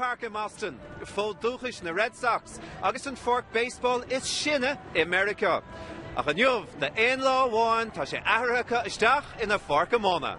Park i mBoston, fód dúchais na Red Sox agus an pháirc baseball is sine i Meiriceá. Ach inniu, d'aon lá amháin, tá sé athraithe acu isteach ina pháirc iomána.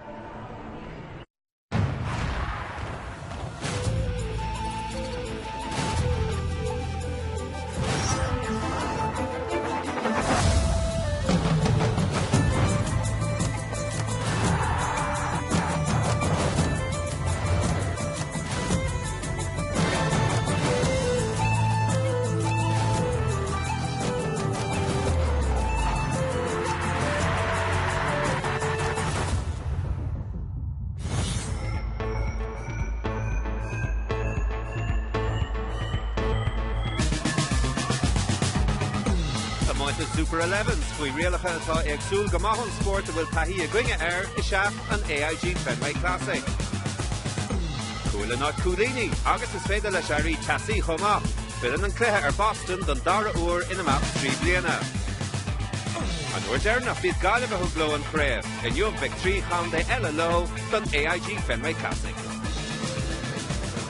Iomáint na Super Elevens faoi rialacha atá éagsúil go maith ón spórt a bhfuil taithí againne air is ea an AIG Fenway Classic. Cúil in áit cúilíní agus is féidir leis éirí teasaí chomh maith. Filleann an cluiche ar Boston don dara huair in imeacht 3 bliana. An uair deireanach b'iad Gaillimh a thug leo an chraobh. Inniu beidh 3 chontae eile leo don AIG Fenway Classic.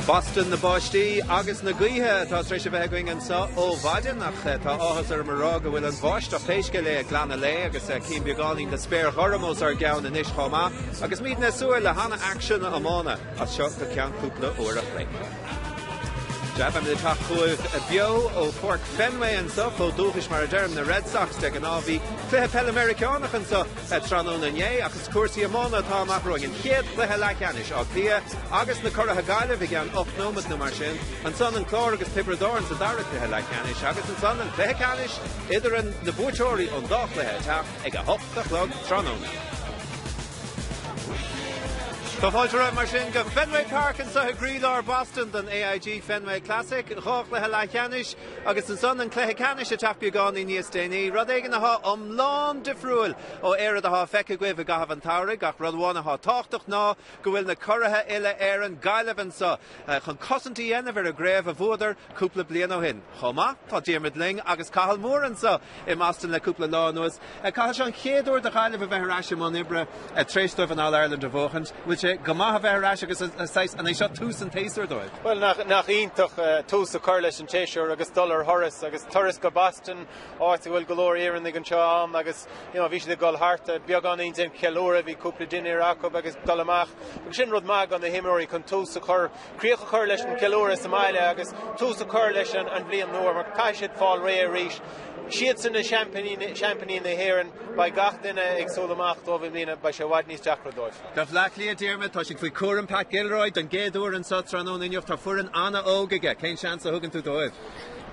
Boston na báistí agus na gaoithe atá tar éis a bheith againn anseo ó mhaidin ach tá áthas orm a rá go bhfuil an bháisteach pé scéal é ag glanadh léi agus cím beagáinín de spéir ghorm os ár gceann anois chomh maith agus muidne ag súil le hana-aicsean iomána as seo go ceann cúpla uair a chloig. Sea, beimid ag teacht chugaibh beo ó Pháirc Fenway anseo, fód dúchais mar a deirim na Red Sox de ghnáth. Bhí cluiche peile Meiriceánach anseo tráthnóna inné ach is cúrsaí iomána atá amach romhainn. An chéad chluiche leathcheannais, Áth Cliath agus na curaithe Gaillimh i gceann 8 nóiméad nó mar sin. Ansan an Clár agus Tiobraid Árann sa dara cluiche leathcheannais agus ansan an cluiche ceannais idir na buaiteoirí ón dá chluiche ag teacht ag 8 a chlog tráthnóna. Tá fáilte romhaibh mar sin go Fenway Park anseo i gcroílár Boston don AIG Fenway Classic, dhá chluiche leathcheannais agus ansan an cluiche ceannais ag teacht beagáinín níos déanaí, rud éigin atá iomlán difriúil ó oiread atá feicthe agaibh i gcaitheamh an tsamhraidh, ach rud amháin atá tábhachtach ná go bhfuil na curaithe uile-Éireann, Gaillimh anseo chun cosaint a dhéanamh ar an gcraobh a bhuadar cúpla bliain ó shin. Chomh maith, tá Diarmuid linn agus Cathal Moore anseo i mBoston le cúpla lá anuas. Cathal, seo an chéad uair do Ghaillimh a bheith ar ais i mbun oibre tar éis dóibh an All-Ireland a bhuachaint. Bhfuil sé go maith a bheith ar ais agus saghas, an é seo tús an tséasúir dóibh? Bhuel, nach iontach tús a chur leis an tséasúr agus dul ar thuras agus turas go Boston, áit a bhfuil go leor Éireannaigh anseo ann agus you know, bhí siad ag dul thart beagáinín den cheiliúradh, bhí cúpla dinnéar acu agus dul amach. Agus sin rud maith do na himreoirí chun tús a chur críoch a chur leis an gceiliúradh sa mbaile agus tús a chur leis an bhliain nua mar caithfidh siad fáil réidh arís. Siadsan na seaimpíní na hÉireann, beidh gach duine ag súil amach dóibh i mbliana, beidh sé i bhfad níos deacra dóibh. Do Bhleá Cliath, Diarmuid, tá siad faoi chúram Pat Gilroy don gcéad uair anseo tráthnóna inniu. Tá foireann an-óg aige. Cén seans a thugann tú dóibh?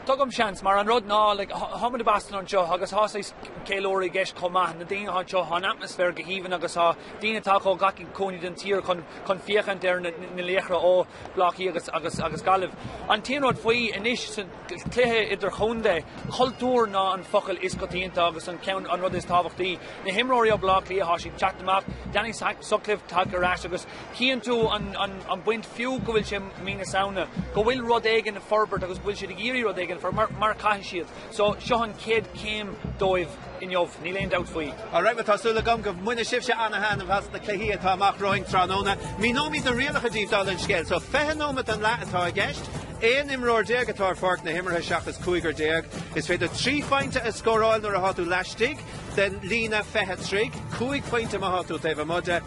Tugaim seans, mar an rud ná, like, tá muid i Boston anseo agus tá saghas ceiliúradh i gceist chomh maith. Na daoine atá anseo, tá an atmaisféar go haoibhinn agus tá daoine atá ó gach cúinne den tír chun chun féachaint ar na laochra ó Bleá Cliath agus agus agus Gaillimh. An t-aon rud faoi anois sa chluiche idirchontae, cultúr ná an focal is coitianta agus an ceann an rud is tábhachtaí. Na himreoirí ó Bleá Cliath, tá siad ag teacht amach, Danny Sutcliffe tagtha ar ais agus chíonn tú an an an baint fiú go bhfuil sé mí na Samhna, go bhfuil rud éigin ag forbairt agus go bhfuil siad ag iarraidh rud éigin a forbairt mar mar caithfidh siad. So seo an chéad chéim dóibh inniu, níl aon dabht faoi. Alright, bhuel tá súil agam go mbainfidh sibhse ana-thaitneamh as na cluichí atá amach romhainn tráthnóna. Míneoimid na rialacha daoibh dála an scéil. So 20 nóiméad an leath atá i gceist. 11 imreoir atá ar pháirc na himeartha seachas cúigear déag. Is féidir 3 phointe a scóráil nuair atá tú laistigh den líne 20 troigh, 5 phointe má tá tú taobh amuigh de.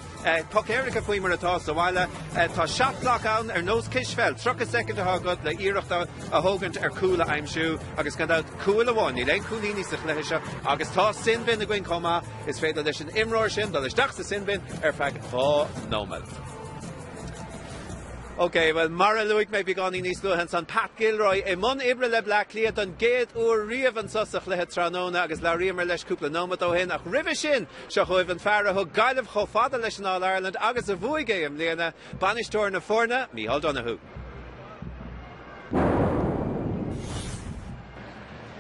Poc éirice faoi mar atá sa bhaile. Tá shot clock ann ar nós cispheil. 30 soicind atá agat le iarracht a thógaint ar cúl a aimsiú agus gan dabht cúil amháin. Níl aon cúilíní sa chluiche seo agus tá sin bin againn chomh maith. Is féidir leis an imreoir sin dul isteach sa sin bin ar feadh 2 nóiméad. Ok, bhuel mar a luaigh mé beagáinín níos luaithe ansan, Pat Gilroy i mbun oibre le Bleá Cliath don gcéad uair riamh anso sa chluiche tráthnóna agus labhraíomar leis cúpla nóiméad ó shin ach roimhe sin Seo chugaibh an fear a thug Gaillimh chomh fada leis an All-Ireland agus a bhuaigh é i mbliana, bainisteoir na foirne, Micheál Donoghue.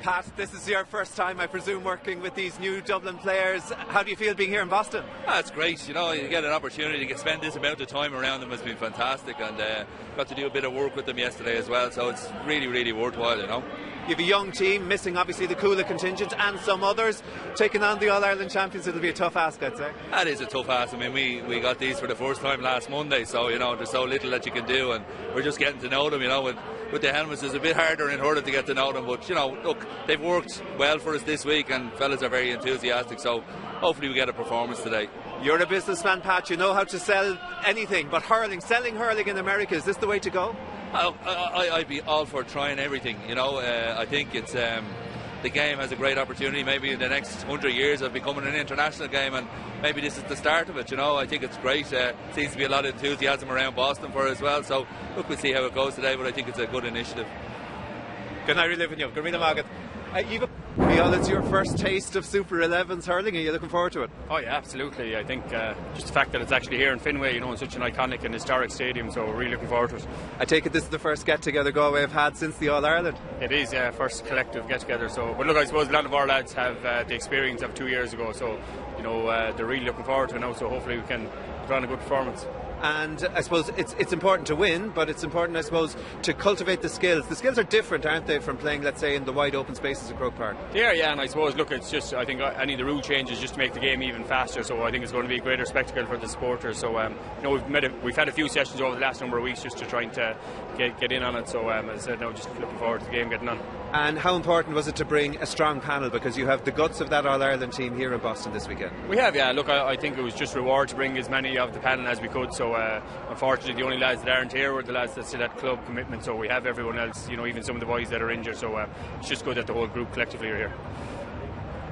Pat, this is your first time, I presume, working with these new Dublin players. How do you feel being here in Boston? Ah, it's great, you know, you get an opportunity to get spend this amount of time around them has been fantastic and uh, got to do a bit of work with them yesterday as well, so it's really, really worthwhile, you know. You've a young team, missing obviously the Cuala contingent and some others, taking on the All-Ireland champions. It'll be a tough ask, I'd say. That is a tough ask. I mean, we, we got these for the first time last Monday, so, you know, there's so little that you can do, and we're just getting to know them, you know, with, with the helmets it's a bit harder in order to get to know them, but, you know, look, they've worked well for us this week, and fellas are very enthusiastic, so hopefully we get a performance today. You're a businessman, Pat. You know how to sell anything, but hurling, selling hurling in America, is this the way to go? I, I, I'd be all for trying everything. You know, uh, I think it's um, the game has a great opportunity. Maybe in the next 100 years of becoming an international game, and maybe this is the start of it. You know, I think it's great. Uh, seems to be a lot of enthusiasm around Boston for it as well. So look, we'll see how it goes today. But I think it's a good initiative. Go n-éirí libh inniu. Go raibh míle maith agat. Uh, Micheál, it's your first taste of Super 11s hurling. Are you looking forward to it? Oh yeah, absolutely. I think uh, just the fact that it's actually here in Fenway, you know, in such an iconic and historic stadium, so we're really looking forward to it. I take it this is the first get-together Galway have had since the All-Ireland? It is, yeah, first collective get-together. So, but look, I suppose a lot of our lads have uh, the experience of two years ago, so you know uh, they're really looking forward to it now. So hopefully we can put on a good performance. And I suppose it's it's important to win, but it's important, I suppose, to cultivate the skills. The skills are different, aren't they, from playing, let's say, in the wide open spaces of Croke Park? Yeah, yeah, and I suppose, look, it's just, I think uh, any of the rule changes just to make the game even faster, so I think it's going to be a greater spectacle for the supporters. So, um, you know, we've, made a, we've had a few sessions over the last number of weeks just to try to get, get in on it, so um, as I said, no, just looking forward to the game getting on. And how important was it to bring a strong panel because you have the guts of that All-Ireland team here in Boston this weekend? We have, yeah. Look, I, I think it was just reward to bring as many of the panel as we could. So uh, unfortunately, the only lads that aren't here were the lads that still had club commitment. So we have everyone else, you know, even some of the boys that are injured. So uh, it's just good that the whole group collectively are here.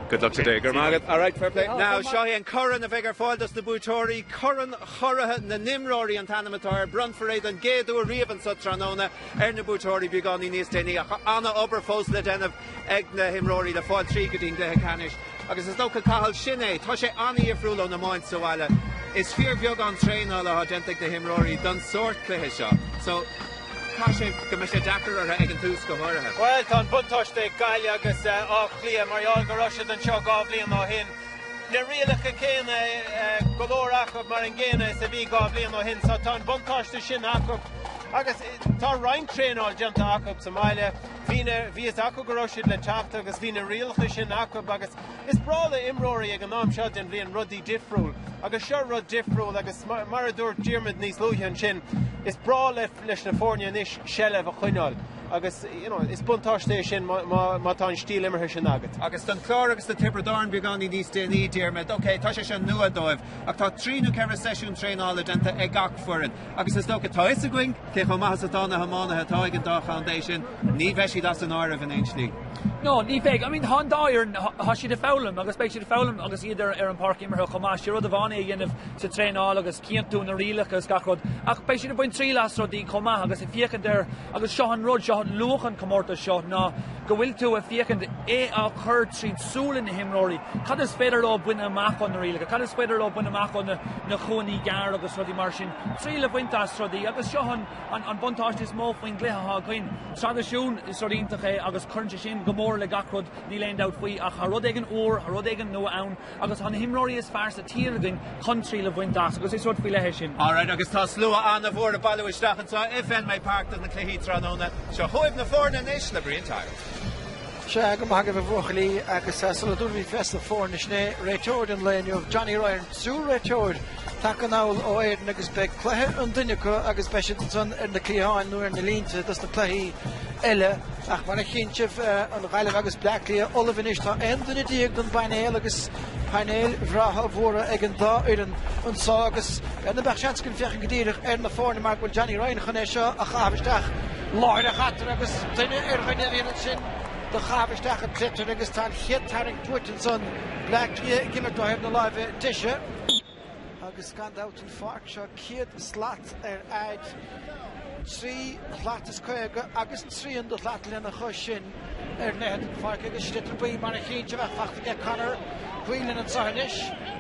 Good luck today. Go raibh maith agat. All right, fair play. Now, seo é an corn a bheidh ar fáil dos na buaiteoirí, Corn Churaithe na nImreoirí an t-ainm atá air. Bronnfar é don gcéad uair riamh anso tráthnóna ar na buaiteoirí beagáinín níos déanaí ach an-obair fós le déanamh ag na himreoirí le fáil tríd go dtí'n gcluiche ceannais. Agus is dócha Cathal, sin é, tá sé an-dhifriúil ón iomáint sa bhaile. Is fíorbheagán traenála atá déanta ag na himreoirí don sórt cluiche seo. So, caithfidh sé go mbeidh sé deacair orthu ag an tús go háirithe. Bhuel, tá an buntáiste ag Gaillimh agus Áth Cliath mar gheall go raibh siad anseo 2 bhliain ó shin. Na rialacha céanna, go leor acu mar an gcéanna is a bhí 2 bhliain ó shin, so tá an buntáiste sin acu. Agus tá roinnt traenáil déanta acu sa mbaile. Bhí na, bhí fhios acu go raibh siad le teacht agus bhí na rialacha sin acu agus is breá le imreoirí ag an am seo den bhliain rudaí difriúil agus seo rud difriúil agus mar a dúirt Diarmuid níos luaithe ansin, is breá le, leis na foirne anois seilbh a choinneáil agus you know, is buntáiste é sin má, má, má tá an stíl imeartha sin agat. Agus don Chlár agus do Tiobraid Árann beagáinín níos déanaí, Diarmuid, ok, tá sé seo nua dóibh ach tá trí nó ceithre seisiún traenála déanta ag gach foireann agus is dócha, tá fhios againn cé chomh maith is atá na hiománaithe atá ag an dá chontae sin, ní bheidh siad as an áireamh in aon slí. No, ní bheidh. I mean, tá an dá fhoireann, tá siad ag foghlaim agus beidh siad ag foghlaim agus iad ar, ar an páirc imeartha chomh maith. Sé rud amháin é a dhéanamh sa traenáil agus cíonn tú na rialacha agus gach rud, ach beidh siad ag baint triail as rudaí chomh maith agus ag féachaint ar, agus seo an rud, seo luach an chomórtais seo ná go bhfuil tú ag féachaint é á chur tríd súile na himreoirí, cad is féidir leo baint amach ó na rialacha, cad is féidir leo baint amach ó na, na cúinní gearr agus rudaí mar sin, triail a bhaint as rudaí agus seo an, an, an buntáiste is mó faoin gcluiche atá againn. Traidisiún, is rud iontach é agus cuireann sé sin go mór le gach rud, níl aon dabht faoi, ach tá rud éigin úr, tá rud éigin nua ann agus tá na himreoirí is fearr sa tír againn chun triail a bhaint as agus is rud faoi leith é sin. Alright, agus tá slua an-mhór ag bailiú isteach anseo i Fenway Park do na cluichí tráthnóna. Seo chugaibh na foirne anois le Brian Tyers. Sea, go maith agaibh a bhuachaillí agus sula dtabharfaimid fios na foirne sin é réiteoir an lae inniu, Johnny Ryan, triúr réiteoir tagtha anall ó Éirinn agus beidh cluiche an duine acu agus beidh siad ansan ar na cliatháin nó ar na línte dos na cluichí eile. Ach mar a chíonn sibh, an Ghaillimh agus Bleá Cliath ullamh anois. Tá 11 duine den bpainéal agus painéil bhreátha mhóra ag an dá fhoireann anso agus b'fhéidir nach mbeadh seans againn féachaint go díreach ar na foirne mar go bhfuil Johnny Ryan chun é seo a chaitheamh isteach láithreach eatarthu agus duine ar dhuine a bhíonn ansin do chaitheamh isteach an tsliotar agus tá an chéad tarraingt buaite ansan, Bleá Cliath ag imirt ó thaobh na láimhe deise. Agus gan dabht an pháirc seo 100 slat ar fhaid, 3 shlat is 50 agus trian de shlat lena chois sin ar leithead an pháirc agus sliotar buí mar a chíonn sibh ach fachta aige Conor Whelan anseo anois.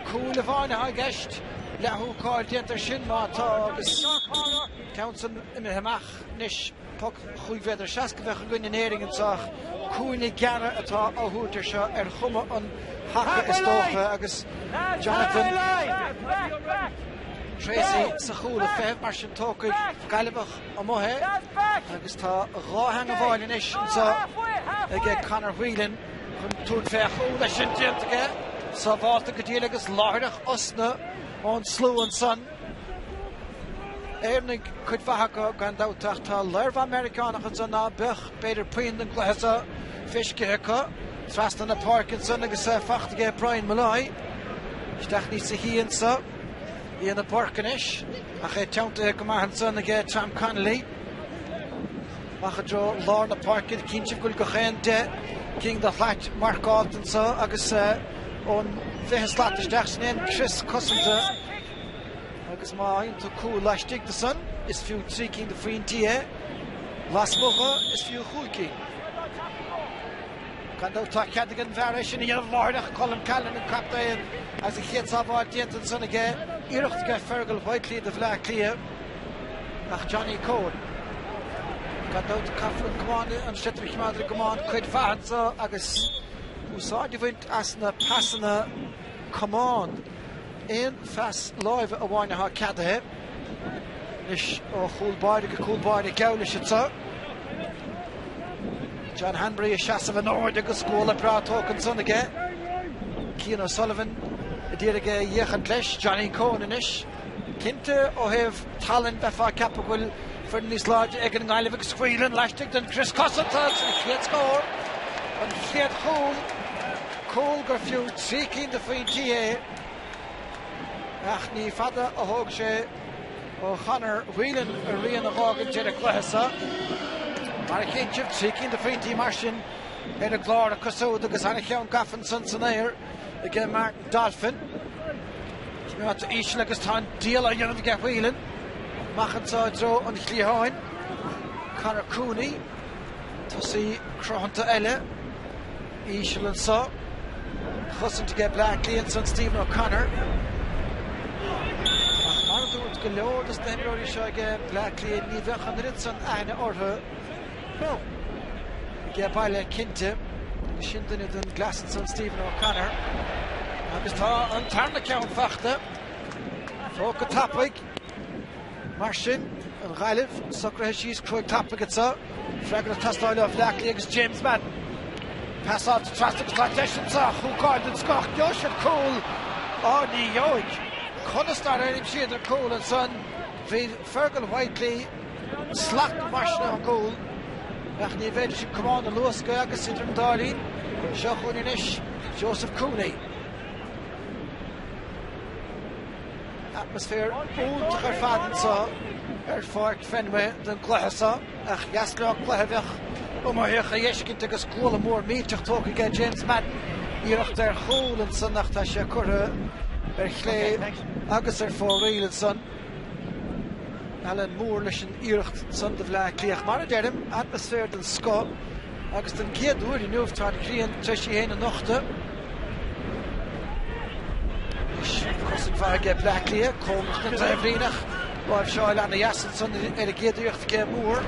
Cúl amháin atá i gceist, leath-húcáil déanta air sin má tá agus ceann san imithe amach anois. Poc chúig mhéadar 60 a bheadh againn in Éirinn anseo ach cúinne gearra atá á thabhairt air seo ar chuma an haca is dócha agus Jonathan Treacy sa chúl ag feitheamh, mar sin tógfaidh Gaillimheach amuigh é agus tá dá theangabháil anois anseo aige Conor Whelan chun tabhairt fé chúl, é sin déanta aige, sábhálta go diail agus láithreach osna ón slua ansan. Éireannaigh cuid mhaith acu gan dabht ach tá lear mhaith Meiriceánach ansan ná beadh b'fhéidir puinn den gcluiche seo feiscithe acu. Trasna na páirce ansan agus fachta aige Brian Molloy. Isteach níos sia anso. Éanna Burke anois ach é teanntaithe go maith ansan aige Tom Connolly. Amach i dtreo lár na páirce. Cinnte go bhfuil gach aon 10 cinn de shlait marcáilte anso agus ón bhfiche slat isteach sin é an crios cosanta. Agus má fhaigheann tú cúl laistigh de san, is fiú 3 cinn de phointí é. Lasmuigh dhe, is fiú chúig cinn. Gan dabht tá cead ag an bhfear é sin a dhéanamh láithreach, Colm Callanan, an captaen, agus an chéad sábháil déanta ansan aige. Iarracht aige Fergal Whitely do Bhleá Cliath, ach Johnny Coen. Gan dabht caithfear an camán, an sliotar a choimeád ar an gcamán cuid mhaith anso agus úsáid a bhaint as na pasanna camán. Aon phas láimhe amháin atá ceadaithe anois ó chúl báire go cúl báire geall leis anseo. John Hanbury ag seasamh in airde agus guala breá tógtha ansan aige. Cian O'Sullivan a d'iarraidh é a fhéachaint leis. Johnny Coen anois. Cinnte ó thaobh talainn bheifeá ag ceapadh go bhfuil foireann níos láidre ag an nGaillimh agus Whelan laistigh den chrios cosanta agus an chéad scór, an chéad chúl, cúl gur fiú 3 cinn de phointí é ach ní fada a thóg sé ó Chonor Whelan a rian a dh'fhágaint ar an gcluiche seo. Mar a chíonn sibh, 3 cinn de phointí mar sin ar an gclár acu siúd agus an-cheann gafa ansan san aer aige Martin Dolphin. Coimeádta íseal agus tá an diabhal á dhéanamh aige Whelan. Amach anseo i dtreo an chliatháin. Conor Cooney, tosaí cruthanta eile, íseal anseo. Cosaint aige Bleá Cliath ansan Stephen O'Connor. Ach mar a dúrt go leor dos na himreoirí seo aige Bleá Cliath ní bheadh an oiread san aithne orthu Aige baile cinnte. Agus sin duine den gcleas ansan Stephen O'Connor. Agus tá an tarna ceann fachta. Tógtha tapaidh. Mar sin, an Ghaillimh socraithe síos cruaidh tapaidh anso. Freagra ag teastáil ó Bhleá Cliath agus James Madden. Pasáilte trasna agus tá deis anso. Húcáil den scoth. Gheobhaidh siad cúl. Á ní gheobhaidh. Conas nár aimsíodar cúl ansan? Bhí Fergal Whitely slat mar sin ón gcúl ach ní bhféidir sin camán a luascadh agus idir an dá linn, seo chugainn anois Joseph Cooney. Atmaisféar iontach ar fad anseo ar Pháirc Fenway don gcluiche seo ach dheas leo cluiche a bheadh iomaíoch a fheiscint agus guala mór millteach tógtha aige James Madden. Iarracht ar chúl ansan ach tá sé curtha ar chlé agus ar fóraoil ansan. Alan Moore leis an iarracht san do Bhleá Cliath. Mar a deirim, atmaisféar den scoth agus den gcéad uair inniu tá an ghrian tar éis í féin a nochtadh. Anois cosaint mhaith aige Bleá Cliath, cóngarach don taobhlíne ach láimhseáil ana-dheas ansan ar an gcéad iarracht aige Moore.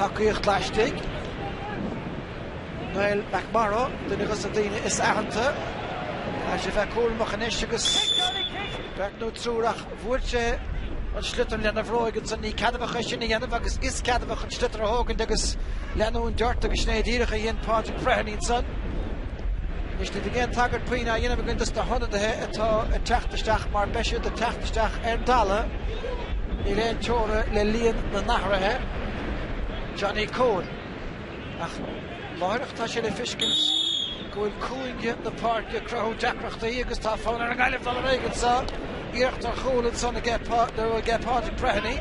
Tacaíocht laistigh. Niall McMorrow, duine dos na daoine is aitheanta. Caithfidh sé bheith cúramach anois agus beirt nó triúr ach bhuail sé an sliotar lena bhróig ansan. Ní ceadmhach é sin a dhéanamh agus is ceadmhach an sliotar a thógaint agus leanúint ort agus sin é díreach a dhein Pádraig Breheny ansan. Anois ní bheidh aon tagairt puinn á dhéanamh againn dos na hionadaithe atá ag teacht isteach mar beidh siad ag teacht isteach ar an dtalamh. Níl aon teora le líon na n-athruithe. Johnny Coen. Ach láithreach tá sé le feiscint go bhfuil cúinge na páirce ag cruthú deacrachtaí agus tá fonn ar an nGaillimh dul ar aghaidh anseo. Iarracht ar chúl ansan aige Pádraig Breheny.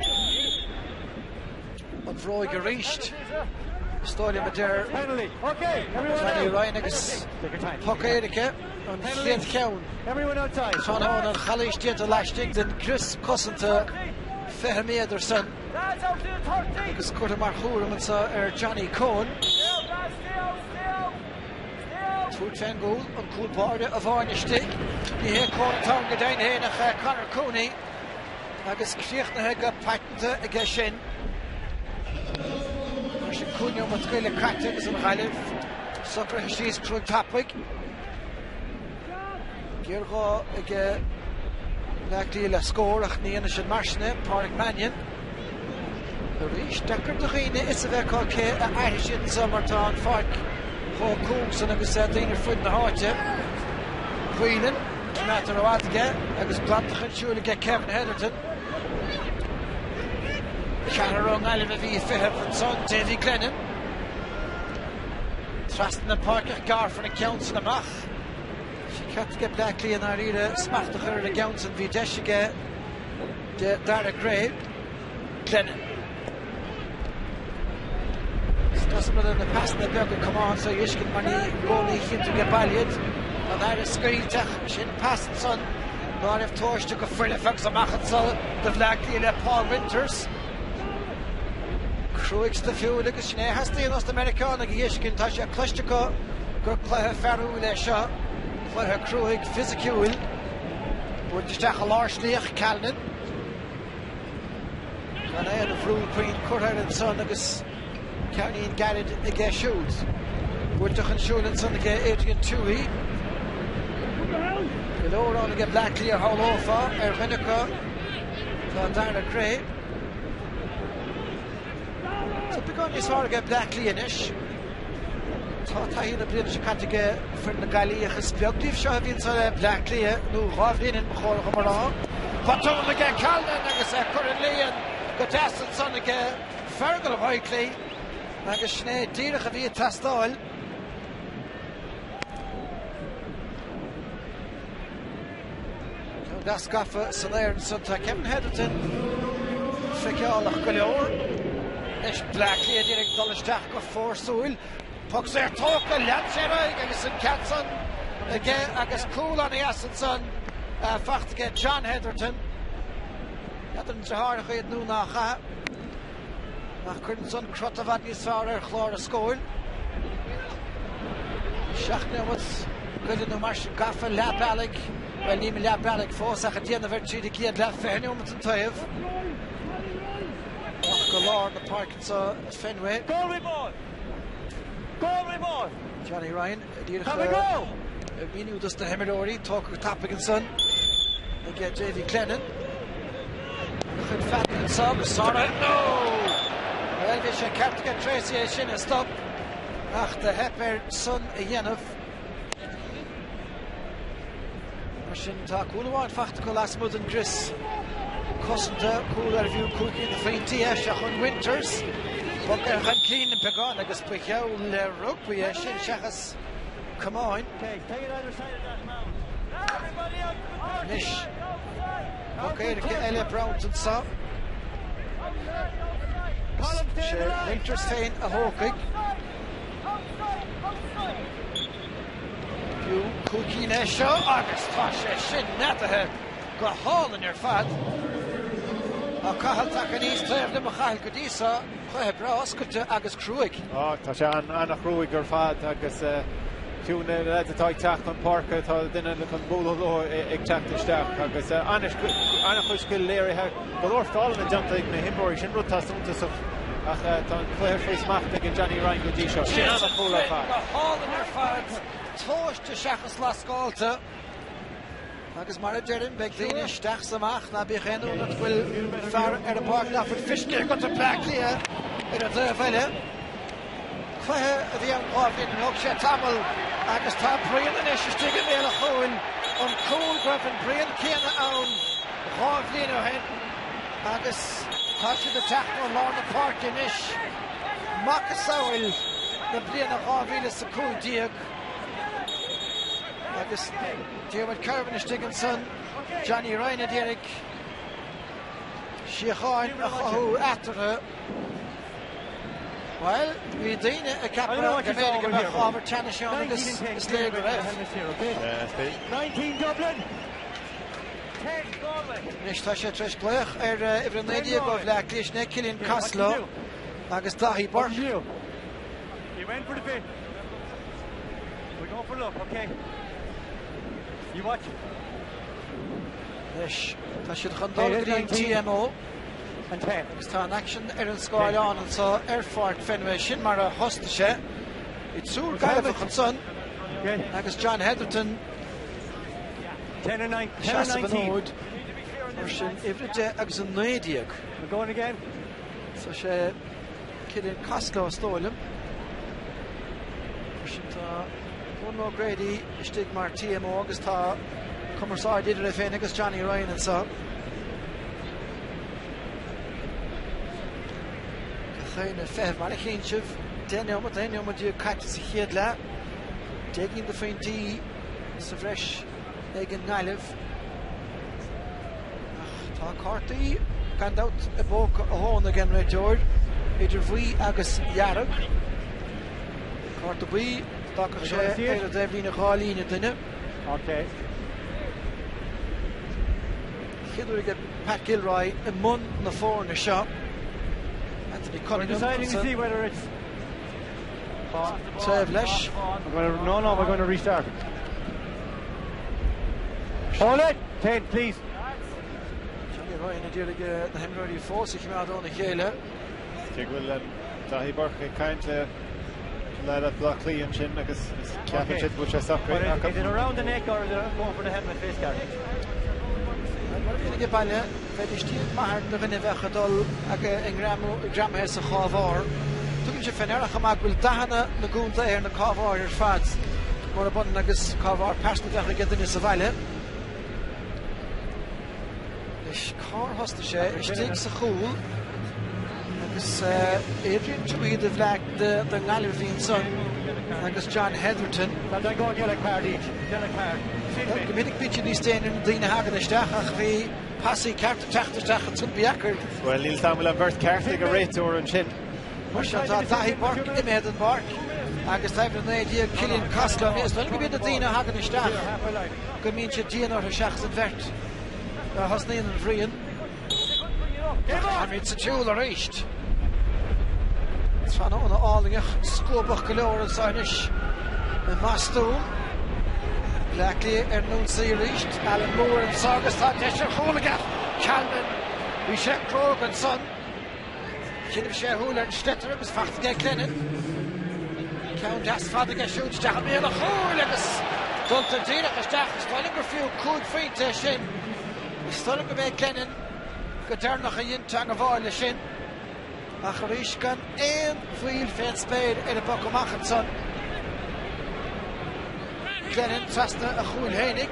An bhróig arís. Is dóigh liom a deir Johnny Ryan agus poc éirice an chéad cheann. Tráthnóna an chalaois déanta laistigh den gcrios cosanta 20 méadar san. Agus curtha mar chúram anseo ar Johnny Coen. Tabhairt fén gcúl, an cúl báire amháin istigh. Ní hé Coen an t-am go deimhin féin ach Conor Cooney. Agus críochnaithe go paiteanta aige sin. Mar sin 5 neomat go leith caite agus an Ghaillimh socraithe síos cruaidh tapaidh. Géarghá aige. Bleá Cliath le scór ach ní dhéanfaidh siad mar sin é. Pádraic Mannion. Arís, deacair do dhaoine fhios a bheith acu cé a airfidh siad anseo mar tá an pháirc chomh cúng san agus daoine ar fud na háite. Whelan, coimeádta rófhada aige agus glanta chun siúil aige Kevin Hetherton. Ceathrar ón nGaillimh a bhí ag feitheamh ansan, Davy Glennon. Trasna na páirce ach gearrfar an ceann san amach. Sé ceart aige Bleá Cliath i ndáiríre smacht a chur ar an gceann san. Bhí deis aige Daire Gray. Glennon. Is deas an rud é na pasanna beaga camáin so a fheiscint mar ní i gcónaí a chíonn tú ag baile iad. An aire scaoilte ach sin pas ansan ná raibh tomhaiste go foirfe agus amach anso do Bhleá Cliath le Paul Winters. Cruaidh stuifiúil agus sin é a theastaíonn os na Meiriceánaigh a fheiscint. Tá sé cloiste acu gur cluiche fearúil é seo, cluiche cruaidh fisiciúil. Buailte isteach i lár slí ach Calnan. Gan aon bhrú puinn curtha air ansan agus ceainnín gairid aige siúd. Buailte chun siúil ansan aige Adrian Tuohy. Go leor ann aige Bleá Cliath shamhlófá ar dhuine acu tá Daire Gray. Tá beagán níos fearr aige Bleá Cliath anois. Tá taithí na bliana seo caite aige foireann na Gaillimhe ach is beag díobh seo a bhí anso le Bleá Cliath nó 2 bhliain ó shin ba chóir dhom a rá. Botún aige Calnan agus é curtha líon go deas ansan aige Fergal Whitely agus sin é díreach a bhí ag teastáil. Ceann deas gafa san aer ansan. Tá Kevin Hetherton feiceálach go leor. Anois Bleá Cliath ag iarraidh dul isteach go fórsúil. Poc saor tógtha, lean sé ar aghaidh agus an cead san aige agus cúl an-dheas ansan faighte aige John Hetherton. N'fheadar an deartháireacha iad nó nach ea. Ach cuireann san crot i bhfad níos fearr ar chlár an scóir. 7 neomat goile nó mar sin gafa leath bealaigh, bhuel níl leath bealaigh fós ach ag déanamh ar tríd an gcéad leath, 20 neomat an taobh. Amach go lár na páirce anseo Fenway. Galway ball! Galway ball! Johnny Ryan díreach ag míniú dos na himreoirí, tógtha go tapaidh ansan ag Davy Glennon. A chuid feadán anso agus sáraithe. No! Bhuel, bhí sé ceart aige Tracy é sin a stop ach do theip air san a dhéanamh. Mar sin tá cúl amháin faighte acu lasmuigh den gcrios cosanta, cúl arbh fhiú 5 de phointí é seo chun Winters. Bogtha chun cinn beagán agus ba gheall le rugbaí é sin seachas camáin. Anois poc éirice eile bronnta anso. Sé Winters féin a thógfaidh. Fiú cúicín é seo agus tá sé sin neadaithe go hálainn ar fad. Tá Cathal tagtha aníos taobh liom a Chathail go dtí seo, cluiche breá oscailte agus cruaidh. Á, tá sé an-chruaidh ar fad agus fiú na leaids atá ag teacht chun páirce, tá duine chun bualadh leo ag teacht isteach agus an-chuid scil léirithe, go leor feallanna déanta ag na himreoirí, sin rud atá suntasach ach tá an cluiche faoi smacht ag Johnny Ryan go dtí seo. Sin an-chúl ar fad. Go hálainn ar fad, tomhaiste seachas lascáilte. Agus mar a deirim, beidh daoine isteach 's amach, ná bíodh aon ionadh ort go bhfuil fear ar an bpáirc nach bhfuil feiscithe agat ag Bleá Cliath ar an dtaobh eile. Cluiche a bhí ann 2 bhliain ó shin, thóg sé tamall agus tá bruíon anois istigh i mbéal an chúil, an cúl go raibh an bruíon céanna ann 2 bhliain ó shin agus tá siad ag teacht ó lár na páirce anois, macasamhail na bliana 2015 agus Diarmuid Kirwan istigh ansan, Johnny Ryan a d'iarraidh síocháin a chothú eatarthu. Bhuel, bhí daoine ag ceapadh go mb'fhéidir go mbeadh ábhar teannais ann agus is léir go raibh. Anois tá sé tar éis glaoch ar uimhir 19 ó Bhleá Cliath, sin é Cillian Costello agus Daithí Burke. He went for the bit. We're going for luck, okay? You watch. Anois, tá siad chun dul go dtí an TMO agus tá an aicsean ar an scáileán anseo ar Pháirc Fenway. Sin mar a thosnaigh sé. Bhí triúr Gaillimheach ansan agus John Hetherton seasamh an fhóid. Mar sin, uimhir 10 agus 19. We're going again. So sé Cillian Costello is dóigh liom. Mar sin tá Ronan O'Grady istigh mar TMO agus tá cumarsáid idir é féin agus Johnny Ryan anseo. Gach éinne ag feitheamh mar a chíonn sibh, 10 neomat, 11 neomat caite sa chéad leath. 10 gcinn de phointí sa bhreis ag an nGaillimh. Ach tá cártaí gan dabht i bpóca a thóna ag an réiteoir, idir bhuí agus dhearg. Cárta buí, d'fhágfadh sé ar an dtaobhlíne 2 líne duine. Okay. Chéad uair aige Pat Gilroy i mbun na foirne seo. Anthony Cunningham. We're deciding to see whether it's Taobh leis. No, no, we're going to restart. Hold it! 10, please. Johnny Ryan a d'iarraidh na himreoirí fós a choimeád óna chéile. Cé go bhfuil Daithí Burke ag caint le leaid as Bleá Cliath ansin agus ceapann siad go bhfuil sé socraithe acu. Is it around the neck or is it going for the helmet face guard? Mar a bhíonn ag baile, bheidís dian maith ar do dhuine a bheadh ag dul ag greamaithe sa chábhár. Tugann sé fé ndeara chomh maith go bhfuil dathanna na gcontaetha ar na cábháir ar fad, murab ionann agus cábhár pearsanta a bheadh ag duine sa bhaile. Anois, cár thosnaigh sé? Istigh sa chúl agus Adrian Tuohy do Bhleá don nGaillimh a bhí ansan agus John Hetherton. Go minic bíonn siad níos déine na daoine a thagann isteach ach bhí pasaí ceart ag teacht isteach ansan ba dheacair. Bhuel, níl 's a'm an bhfuil an bheirt ceart ag an réiteoir ansin. Mar sin tá Daithí Burke imithe den bpáirc agus tá uimhir 19 Cillian Costello. Is dóigh liom go mbíonn na daoine a thagann isteach go mbíonn siad dian orthu seachas an bheirt a thosnaíonn an bhruíon. Táimid sa tsiúl arís. Tráthnóna álainn ach scuabach go leor anseo anois i mBostún. Bleá Cliath ar an ionsaí arís. Alan Moore anseo agus tá deis ar chúl aige. Calman, bhí sé cróga ansan. Choinnigh sé a shúil ar an sliotar agus fachta aige Glennon. Ceann deas fada aige siúd isteach i mbéal an chúil agus dulta díreach isteach. Is dóigh liom gur fiú 5 phointe é sin. Is dóigh liom go mb'é Glennon go deireanach a dhein teangabháil leis sin. Ach arís gan aon bhaol fén spéir ar an bpoc amach ansan. Glennon trasna a chúil fhéinig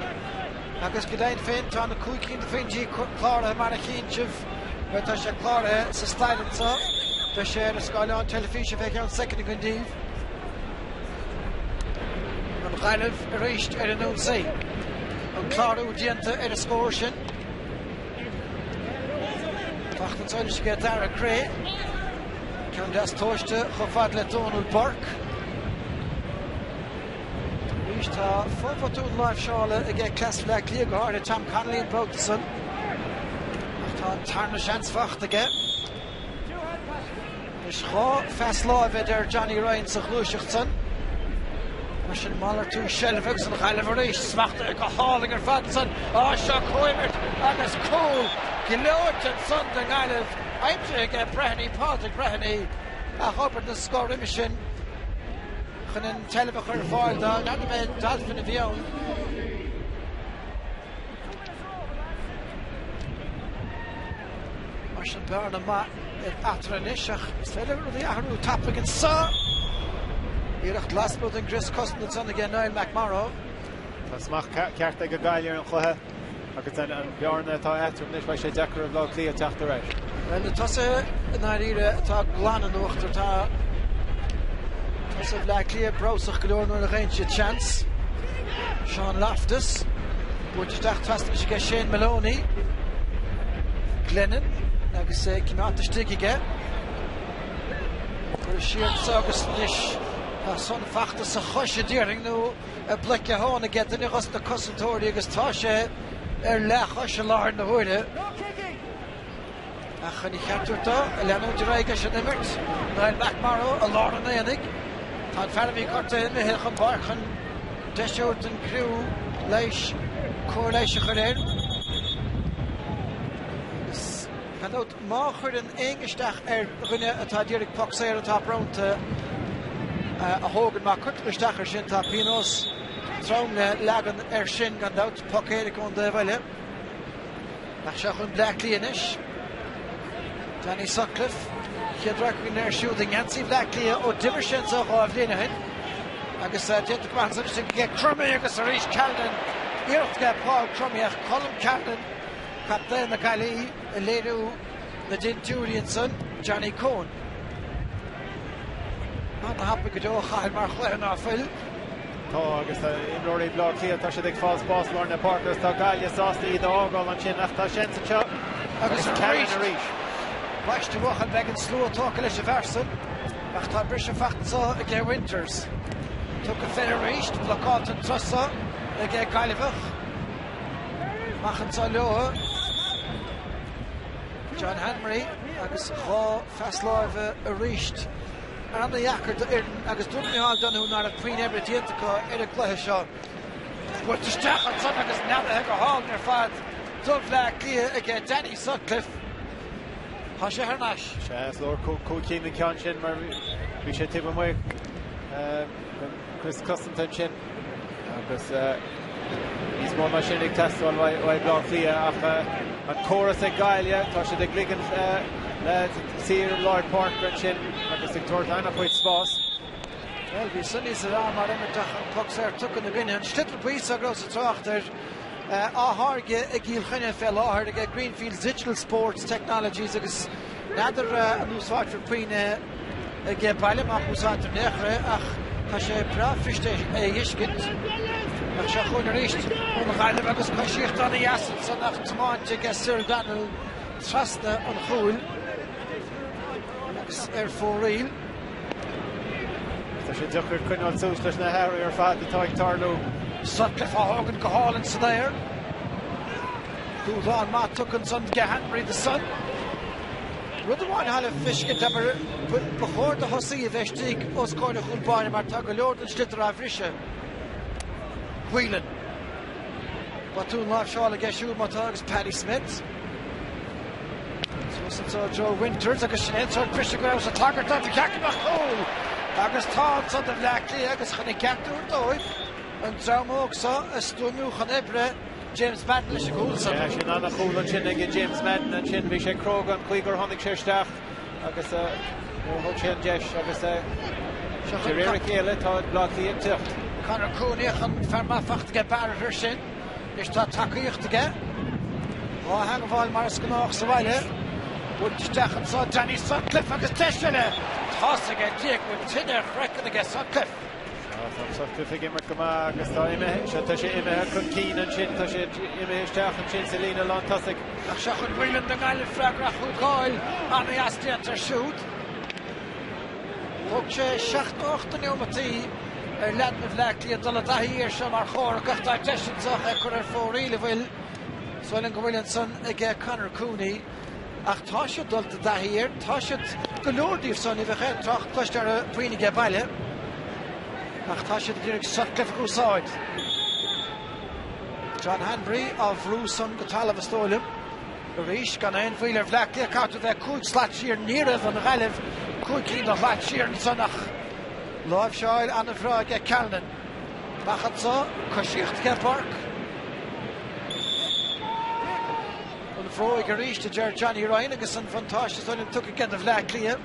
agus go deimhin féin tá na 5 cinn de phointí cláraithe mar a chíonn sibh. Bhuel, tá sé cláraithe sa staid anseo. Beidh sé ar an scáileán teilifíse fé cheann soicind againn daoibh. An Ghaillimh arís ar an ionsaí. An clárú déanta ar an scór sin. Fachta anseo anois aige Darragh Creagh. Ceann deas tomhaiste chomh fada le Dónal Burke. Arís tá fo-bhotún láimhseála aige cleas Bhaile Átha Cliath, go háirithe Tom Connolly an babhta san. Ach tá an tarna seans fachta aige. Anois 2 phas láimhe a deir Johnny Ryan sa ghluaiseacht san. Mar sin malartú seilbhe agus an Ghaillimh arís smachtaithe go hálainn ar fad ansan. Á seo comhimirt agus cúl gleoite ansan don nGaillimh aimsithe aige Breheny, Pádraig Breheny ach obair den scoth roimhe sin. Chun an tseilbh a chur ar fáil do, n'fheadar an é Dolphin a bhí ann. Mar sin bearna maith eatarthu anois ach is féidir rudaí a athrú tapaidh anso. Iarracht lasmuigh den gcrios cosanta ansan aige Niall McMorrow. Tá smacht ceart ag an Ghaillimh ar an chluiche agus an bhearna atá eatarthu anois, beidh sé deacair ar Bhaile Átha Cliath teacht ar ais. Bhuel, na tosaithe i ndáiríre atá glan in uachtar. Tá tosaithe Bhaile Átha Cliath breabhsach go leor nuair a gheibheann siad seans. Sean Loftus buailte isteach trasna anois aige Shane Maloney. Glennon agus é coimeádta istigh aige. Cuireadh siar anso agus anois tá san fachta sa chois a déarfainn nó i bpluic a thóin aige duine dhos na cosantóirí agus tá sé ar leathchois i láthair na huaire. Ach chun a cheart a thabhairt dó, leanúint ar aghaidh leis an imirt, Niall McMorrow i lár an aonaigh. Tá an fear a bhí gortaithe imithe chun páirc chun deis a thabhairt don gcriú leighis cóir leighis a chur air. Agus gan dabht, má chuireann éinne isteach ar dhuine atá ag iarraidh poc saor atá bronnta a thógaint, má cuirtear isteach air sin, tá pionós trom le leagan air sin, gan dabht, poc éirice ón dtaobh eile. Ach seo chugainn Bleá Cliath anois. Danny Sutcliffe, chéad radharc againn air siúd i ngeansaí Bhleá Cliath ó d'imir sé anseo 2 bhliain ó shin. Agus déanta go maith ansan istigh aige Crummey agus arís Callinan. Iarracht aige Paul Crummey ach Colm Callinan, captaen na Gaillimhe, ag léiriú na dintiúirí ansan, Johnny Coen. Ana-thapaidh go deo a Chathail mar chluiche ná fuil. Tá, agus tá imreoirí Bhaile Átha Cliath, tá siad ag fáil spás lár na páirce agus tá Gaillimh sásta iad a fhágáil ansin ach tá seans anseo agus Callinan arís. Ambaiste a bhuachaill, beidh an slua tógtha leis an bhfear san ach tá briseadh faighte anseo ag Winters. Tugtha fé arís, blocáilte an turas seo ag Gaillimheach. Amach anseo leo. John Hanbury agus 2 phas láimhe arís. Ana-dheacair do fhoireann agus dúirt Micheál Donoghue nach raibh puinn oibre déanta acu ar an gcluiche seo. Buailte isteach ansan agus neadaithe go hálainn ar fad do Bhleá Cliath aige Danny Sutcliffe. Tá sé thar n-ais. Sea, is leor cúig chéim an ceann sin mar bhí sé taobh amuigh den chrios cosanta ansin agus níos mó ná sin ag teastáil uaidh Bleá Cliath ach an córas ag Gaillimh, tá siad ag ligean leaids saor i lár páirce ansin agus ag tabhairt an-chuid spás. Bhuel, bhí san níos fearr mar imirt ach an poc saor tugtha ina gcoinne. An sliotar buí so go rabhas ag trácht air á tháirgeadh i gCill Chainnigh fé láthair ag Greenfields Digital Sports Technologies agus n'fheadar an úsáidfear puinn é ag baile má úsáidtear in aon chor é ach tá sé breá fuirist é a fheiscint. Ach seo chugainn arís an Ghaillimh agus coisíocht ana-dheas ansan ach tiomáinte aige Cyril Donnellan trasna an chúil agus ar fóraoil. Tá sé deacair coinneáil suas leis na hathruithe ar fad atá ag tarlú. Sutcliffe á thógaint go hálainn san aer. Dúshlán maith tugtha ansan do Hanbury do san. Rud amháin atá le feiscint, abair, ba chóir do thosaí a bheith istigh os comhair an chúl báire mar tá go leor den sliotar á bhriseadh. Whelan. Botún láimhseála aige siúd má tá agus Paddy Smith. Suas anseo Joe Winters agus sin é an sórt briseadh go rabhas ag tagairt dó, ba cheart go mbeadh cúl agus tá ansan do Bhleá Cliath agus chun a gceart a thabhairt dóibh an dream óg seo a stuaimiú chun oibre, James Madden leis an gcúl san. Sea, sin an-chúl ansin ag James Madden ansin, bhí sé cróga an chaoi gur tháinig sé isteach agus níor thug sé an deis agus de réir a chéile tá Bleá Cliath ag teacht. Conor Cooney ach an fear maith fachta aige Barrett air sin. Anois tá tacaíocht aige. Dhá theagmháil mar is gnách sa bhaile. Buailte isteach anseo Danny Sutcliffe agus deis eile. Tá's aige Dia go bhfuil tine ar chraiceann aige Sutcliffe. Tá Sutcliffe ag imirt go maith agus tá imithe, seo tá sé imithe chun cinn ansin, tá sé imithe isteach ansin sa líne lán tosaigh. Ach seo chugainn Whelan do Ghaillimh freagra a thógáil ana-dheas déanta air siúd. Thóg sé 78 neomataí ar leaideanna Bhleá Cliath dul i dtaithí air seo mar chomhrac ach tá deis anseo é cur ar fóraoil a bhfuil is dóigh liom go bhfuil ansan aige Conor Cooney ach tá siad dulta i dtaithí air, tá siad, go leor díobh san, ní bheadh aon trácht cloiste orthu puinn aige baile ach tá siad ag iarraidh Sutcliffe a úsáid. John Hanbury á bhrú san go talamh is dóigh liom. Arís, gan aon mhoill ar Bhleá Cliath, caithfidh tú bheith cúig slat siar, ní raibh an Ghaillimh cúig cinn de shlat siar ansan ach láimhseáil an-bhreá aige Callinan. Amach anso, coisíocht aige Burke. An bhróig arís, a deir Johnny Ryan agus an bhuntáiste is dóigh liom tugtha aige do Bhleá Cliath.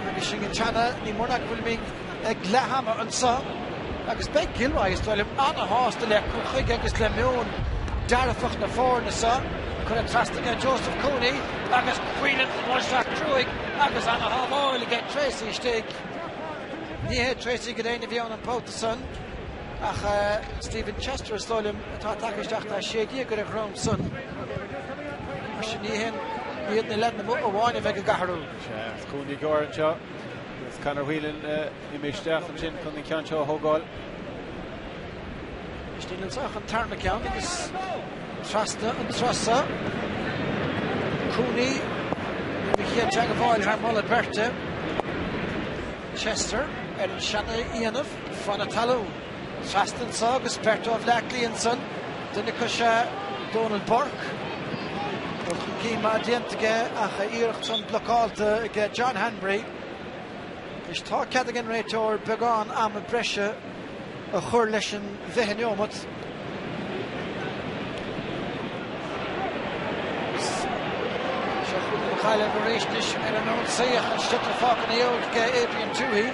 Agus sinn ag teannadh, ní mór ná go bhfuilimid ag leath ama anso agus beidh Gilroy, is dóigh liom, ana-shásta le cur chuige agus le meon dearfach na foirne seo. Curtha trasna aige Joseph Cooney agus Whelan ag dul isteach cruaidh agus ana-shábháil aige Tracy istigh. Ní hé Tracy go deimhin a bhí ann an babhta san ach Stephen Chester, is dóigh liom, atá tagtha isteach. Tá 16 ar a dhroim san. Mar sin ní hé iad na leaideanna amuigh amháin a bheidh ag athrú. Sea, is Cooney gearr anseo. Agus Conor Whelan imithe isteach ansin chun an ceann seo a thógáil. Istigh anseo an tarna ceann agus trasna an turas seo. Cooney an chéad teagmháil thar moladh beirte. Chester ar an seana-dhéanamh fána talún. Trasna anseo agus beirt ó Bhleá Cliath ansan, duine acu is ea Dónal Burke. Dul chun cinn maith déanta aige ach a iarracht san blocáilte aige John Hanbury. Anois tá cead ag an réiteoir beagán ama breise a chur leis an bhfiche neomat. Gaillimh arís anois ar an ionsaí ach an sliotar fágtha ina dhiaidh ag Adrian Tuohy.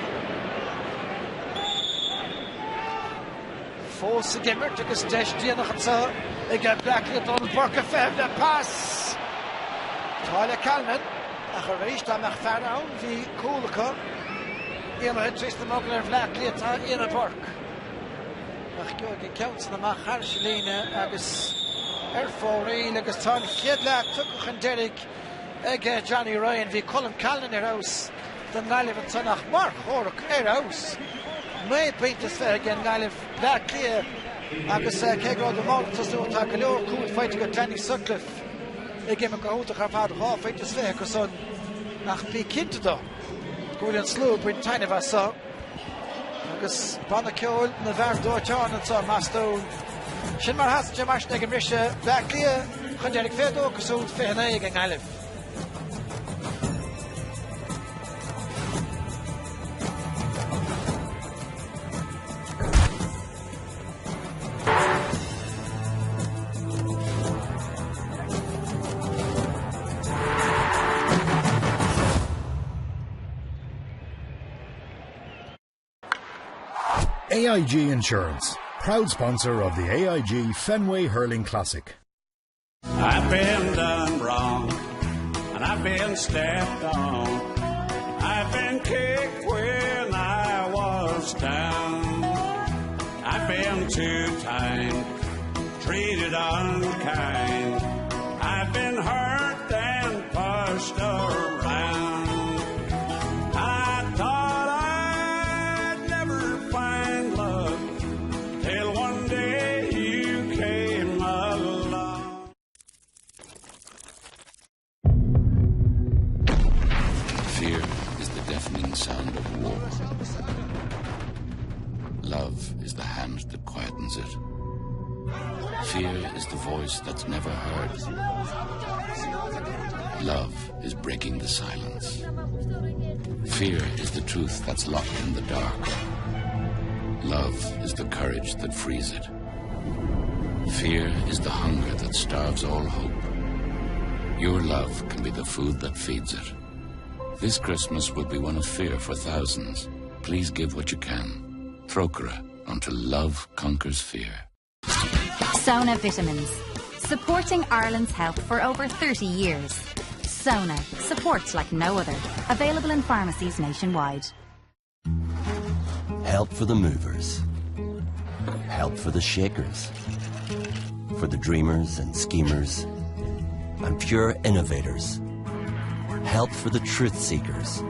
Fós ag imirt agus deis déanach anseo ag Bleá Cliath Donal Burke ag feitheamh le pas. Tá le Calnan ach arís dá mbeadh fear ann bhí cúl acu. Éalaithe trasna na mogall ar Bhleá Cliath tá Éanna Burke. Ach gheobhaidh an ceann san amach thairis an líne agus ar fóraoil agus tá an chéad leath tugtha chun deiridh ag Johnny Ryan. Bhí Colm Callanan ar fheabhas don nGaillimh ansan ach mar chomhrac ar fheabhas. 9 bpointe is 20 ag an nGaillimh, Bleá Cliath agus cé go raibh mall ag tosnú tá go leor cúil faighte acu Danny Sutcliffe ag imirt go hiontach ar fad, 2 phointe is 20 acu san ach bí cinnte de go bhfuil an slua ag baint taitneamh as seo. Agus banna ceoil na bhfear dóiteáin anseo, meas tú? Sin mar a sheasann sé mar sin ag an mbriseadh. Bleá Cliath chun deiridh 22 acu 29 ag an nGaillimh. AIG Insurance, proud sponsor of the AIG Fenway Hurling Classic. I've been done wrong, and I've been stepped on. I've been kicked when I was down. I've been too kind, treated unkind. I've been hurt and pushed around. I thought I'd never find love till one day you came along. Fear is the deafening sound of war. Love is the hand that quietens it. Fear is the voice that's never heard. Love is breaking the silence. Fear is the truth that's locked in the dark. Love is the courage that frees it. Fear is the hunger that starves all hope. Your love can be the food that feeds it. This Christmas will be one of fear for thousands. Please give what you can. Trócaire until love conquers fear. Sona Vitamins, supporting Ireland's health for over 30 years. Sona, support like no other. Available in pharmacies nationwide. Help for the movers. Help for the shakers. For the dreamers and schemers. And pure innovators. Help for the truth seekers.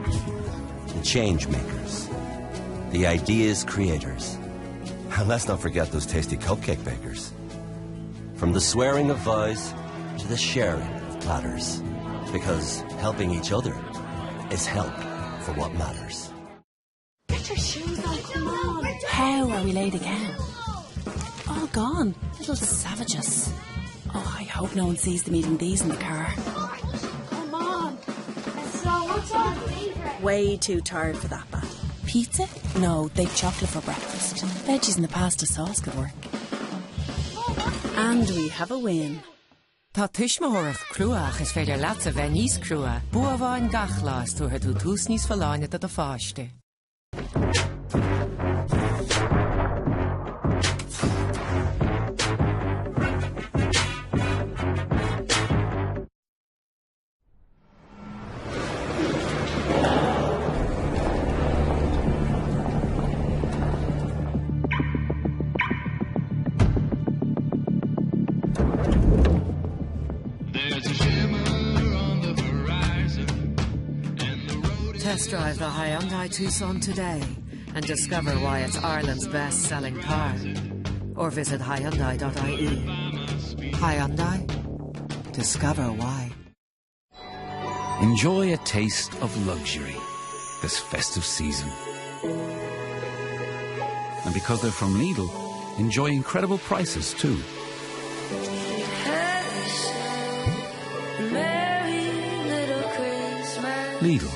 The change makers. The ideas creators. And let's not forget those tasty cupcake bakers. From the swearing of vows to the sharing of platters. Because helping each other is help for what matters. Get your shoes on, come on. How are we late again? All gone, little savages. Oh, I hope no one sees them eating these in the car. Come on. Way too tired for that battle. Pizza? No, they've chocolate for breakfast. Veggies in the pasta sauce could work. And we have a win. Tá tuismitheoireacht crua ach is féidir leatsa bheith níos crua. Bua amháin gach lá is tabharfaidh tú tús níos folláine do do pháiste. Test drive the Hyundai Tucson today and discover why it's Ireland's best-selling car. Or visit Hyundai.ie. Hyundai. Discover why. Enjoy a taste of luxury this festive season. And because they're from Lidl, enjoy incredible prices too. Lidl,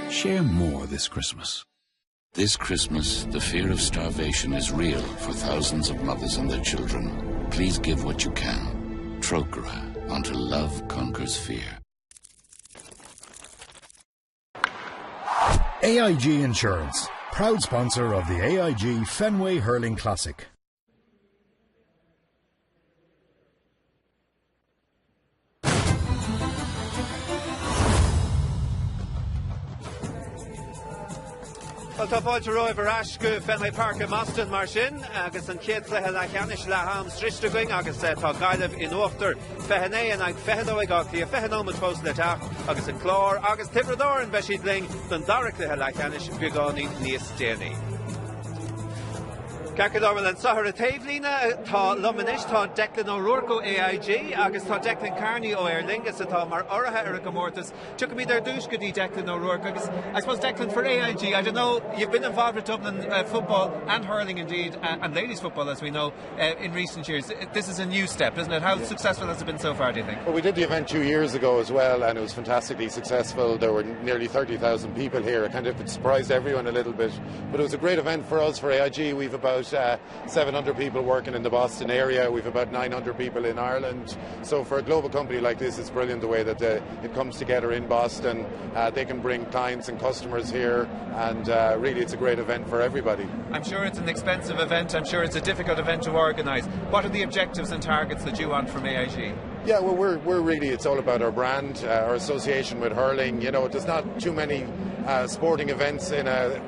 share more this Christmas. This Christmas, the fear of starvation is real for thousands of mothers and their children. Please give what you can. Trócaire until love conquers fear. AIG Insurance, proud sponsor of the AIG Fenway Hurling Classic. Bhuel, tá fáilte romhaibh ar ais go Fenway Park i mBoston mar sin agus an chéad chluiche leathcheannais leath-am sroichte againn agus tá Gaillimh in uachtar 29 in aghaidh 22 ag Áth Cliath, 20 nóiméad fós le teacht agus an Clár agus Tiobraid Árann beidh siad linn don dara cluiche leathcheannais beagáinín níos déanaí. Ceart go leor, bhuel anseo ar an taobhlíne tá liom anois tá Declan O'Rourke ó AIG agus tá Declan Kearney ó Aer Lingus atá mar urraithe ar an gcomórtas. Tiocfaimid ar dtús go dtí Declan O'Rourke agus I suppose Declan for AIG, I don't know, you've been involved with Dublin football and hurling indeed and ladies football as we know in recent years. This is a new step, isn't it? How successful has it been so far, do you think? Well, we did the event two years ago as well and it was fantastically successful. There were nearly 30,000 people here. It kind of surprised everyone a little bit. But it was a great event for us, for AIG. We've about uh, 700 people working in the Boston area. We've about 900 people in Ireland. So for a global company like this, it's brilliant the way that uh, it comes together in Boston. Uh, they can bring clients and customers here, and uh, really it's a great event for everybody. I'm sure it's an expensive event. I'm sure it's a difficult event to organise. What are the objectives and targets that you want from AIG? Yeah, well, we're, we're really, it's all about our brand, uh, our association with hurling. You know, there's not too many uh, sporting events in a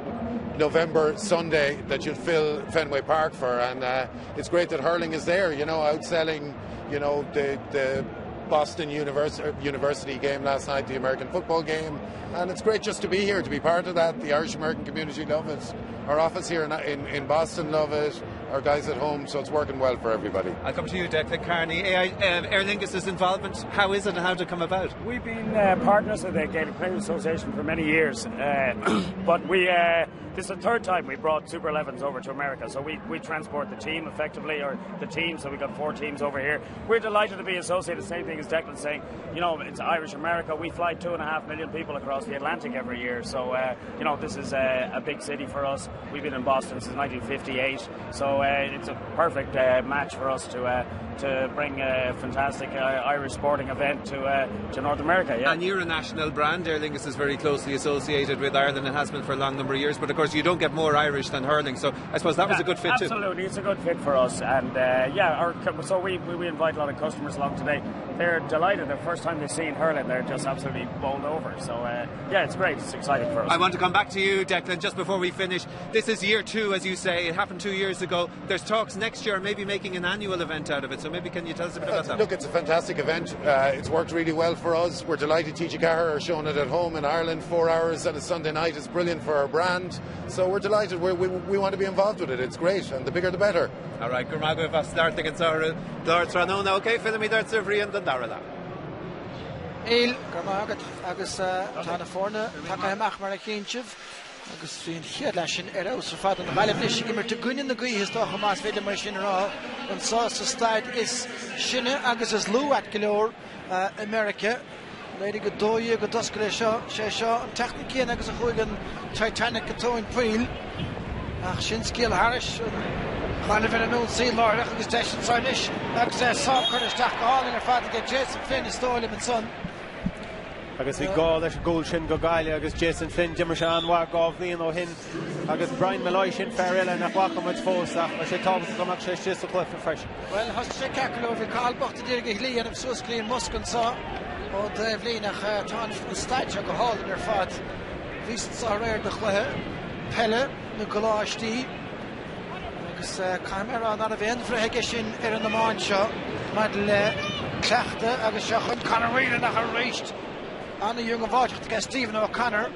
November Sunday that you'd fill Fenway Park for, and uh, it's great that hurling is there. You know, outselling, you know, the the Boston Univers University game last night, the American football game, and it's great just to be here, to be part of that. The Irish American community love it. Our office here in, in, in Boston love it. Our guys at home, so it's working well for everybody. I'll come to you, Declan Kearney. AI, um, Aer Lingus's involvement, how is it and how did it come about? We've been uh, partners of the Gaelic Players Association for many years, uh, but we uh, this is the third time we brought Super 11s over to America. So we, we transport the team effectively, or the team, so we've got four teams over here. We're delighted to be associated, same thing as Declan saying, you know, it's Irish America. We fly two and a half million people across the Atlantic every year. So, uh, you know, this is a, a big city for us. We've been in Boston since 1958. So uh, it's a perfect uh, match for us to uh, to bring a fantastic uh, Irish sporting event to uh, to North America. Yeah. And you're a national brand. Aer Lingus is very closely associated with Ireland and has been for a long number of years. But of course, you don't get more Irish than hurling. So I suppose that was a good fit absolutely. too. It's a good fit for us. And uh, yeah, our, so we, we, we invite a lot of customers along today. They're delighted. The first time they've seen hurling, they're just absolutely bowled over. So uh, yeah, it's great. It's exciting for us. I want to come back to you, Declan, just before we finish. This is year two, as you say. It happened two years ago. There's talks next year maybe making an annual event out of it. So maybe can you tell us a bit about that? Look, it's a fantastic event. Uh, it's worked really well for us. We're delighted TG Cahir are showing it at home in Ireland four hours on a Sunday night is brilliant for our brand. So we're delighted. We're, we, we want to be involved with it. It's great, and the bigger the better. All right, go raibh as leart an saoradh dár tráthnóna ok fillfimid ort a Bhriain don dara leath. Neil, go raibh maith agat agus tá na foirne tagtha amach mar a chíonn sibh agus bhí an chéad leath sin ar fheabhas ar fad an Ghaillimh anois ag imirt i gcoinne na gaoithe is dócha más féidir mar sin a rá anseo sa staid is sine agus is lú ait go leor i Meiriceá. 1912 a d'oscail é seo, sé seo an tseachtain céanna agus a chuaigh an Titanic go tóin poill. Ach sin scéal thairis, an Ghaillimh ar an ionsaí láithreach agus deis anseo anois agus é sámh curtha isteach go hálainn ar fad aige Jason Flynn is dóigh liom ansan. Agus bhí gá leis an gcúl sin go Gaillimh agus Jason Flynn d'imir sé an-mhaith dhá bhliain ó shin agus Brian Molloy sin fear eile nach bhfaca muid fós ach tá sé tábhachtach go mbeadh sé istigh sa chluiche freisin. Bhuel, thosaigh sé ceart go leor, bhí Cathal bocht ag iarraidh a shlí a dhéanamh suas go dtí an mbosca anseo ón dtaobhlíne ach tá an staid seo go hálainn ar fad. Bhíos anseo aréir do chluiche peile na gcoláistí agus caithfidh mé a rá ná raibh aon bhreith aige sin ar an iomáint seo maidir le cleachtadh agus seo chun Conor Whelan ach arís an-dhiongbháilteacht aige Stephen O'Connor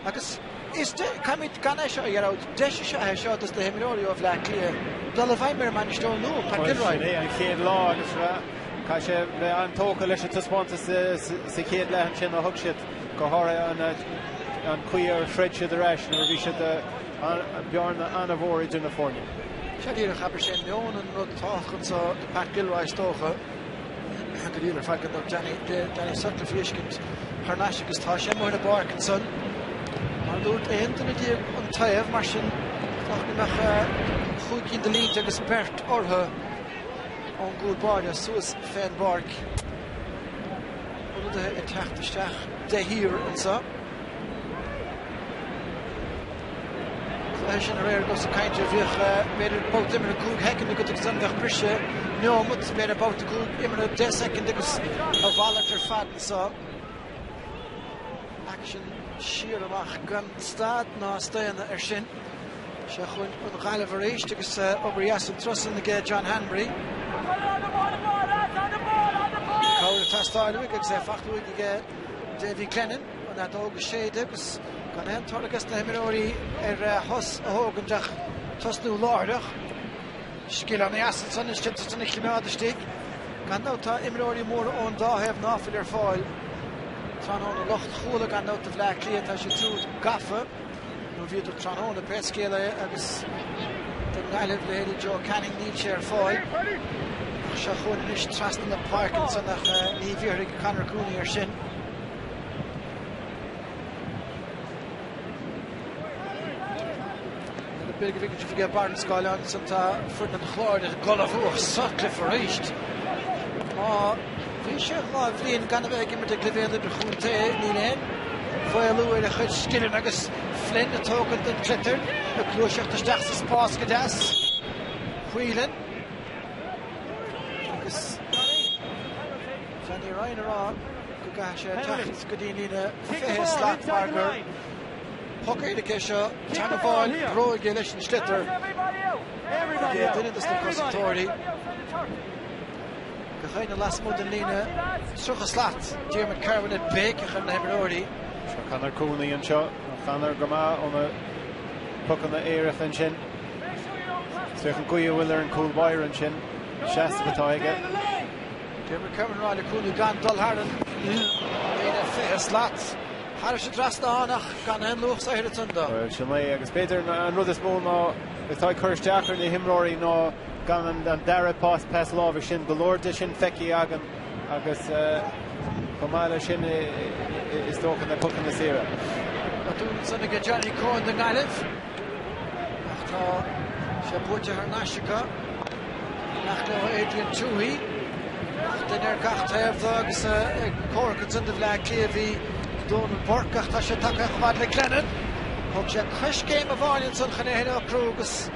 agus is de, caithfimid gan é seo a dhearúd, deis is ea é seo dos na himreoirí ó Bhleá Cliath dul i bhfeidhm ar an mbainisteoir nua, Pat Gilroy. Sin é an chéad lá agus caithfidh sé bheith an-tógtha leis an taispeántas sa chéad leath ansin a thug siad, go háirithe an chaoi ar throid siad ar ais nuair a bhí siad bearna an-mhór idir na foirne. Sea díreach, abair sé meon an rud tábhachtach anseo do Pat Gilroy is dócha. Go diail ar fad gan dabht Danny, Danny Sutcliffe a fheiscint thar n-ais agus tá sé amuigh ar an bpáirc ansan. Mar a dúirt, 11 duine an taobh, mar sin nach mbeadh chúig cinn de línte agus beirt orthu ón gcúl báire suas fén bpáirc. Ionadaithe ag teacht isteach de shíor anseo. cluiche sin aréir agus ag caint ar bhíodh b'fhéidir babhta imeartha 5 shoicind agat agus ansan bheadh briseadh neomat, b'fhéidir babhta 5 imeartha 10 soicind agus a mhalairt ar fad anso. Aicsean siar amach gan stad ná staonadh air sin. Seo chugainn an Ghaillimh arís agus obair dheas an turas san aige John Hanbury. Cabhair ag teastáil uaidh agus é fachta uaidh aige Davy Glennon. An fheadóg ag séideadh agus gan aon toradh ages na himreoirí ar shos a thógaint ach tosnú láithreach. Scil ana-dheas ansan an sliotar san a chimeád istigh. Gan dabht tá imreoirí móra ón dá thaobh ná fuil ar fáil tráthnóna. Lucht Chuala gan dabht do Bhleá Cliath tá siad siúd gafa. nó bhíodar tráthnóna, pé scéal é, agus don nGaillimh, leithéidí Joe Canning, níl sé ar fáil. Ach seo chugainn anois trasna na páirce ansan ach ní bhéarfaidh Conor Cooney air sin. B'fhéidir go bhfeicfidh sibh ag barr an scáileáin ansan tá foireann an Chláir ag ullmhú Sutcliffe arís. Má Bhí sé 2 bhliain gan a bheith ag imirt ag leibhéal idirchontae, níl aon mhaolú ar a chuid scileanna agus Flynn ag tógaint den tsliotar, ag gluaiseacht isteach sa spás go deas. Whelan agus Johnny Ryan ag rá go gcaithfidh sé teacht go dtí an líne 20 slat mar gur poc éirice é seo, teagmháil bróige leis an sliotar ag duine dos na cosantóirí. Go deimhin lasmuigh den líne 30 slat, Diarmuid Kirwan ag béiceach ar na himreoirí. Seo Conor Cooney anseo, Conor go maith ó na pocanna éirice ansin. Féach an gcaoi a bhfuil ar an cúl báire ansin, an seasamh atá aige. Diarmuid Kirwan ag rá le Cooney gan dul thar an líne 20 slat. Thairis an trasnán ach gan aon luach saothair ansan dó. Bhuel, sin é agus b'fhéidir an rud is mó ná atá ag cur isteach ar na himreoirí ná gan an dara pas, pas láimhe sin, go leor de sin feicthe againn agus chomh maith leis sin is dócha na pocanna saora. Botún ansan aige Johnny Coen don nGaillimh ach tá sé buaite thar n-ais acu. Amach leo Adrian Tuohy ach duine ar gach taobh dó agus ag comhrac ansan do Bhleá Cliath bhí Donal Burke ach tá sé tagtha chomh fada le Glennon. Thóg sé coiscéim amháin ansan chun é a shocrú agus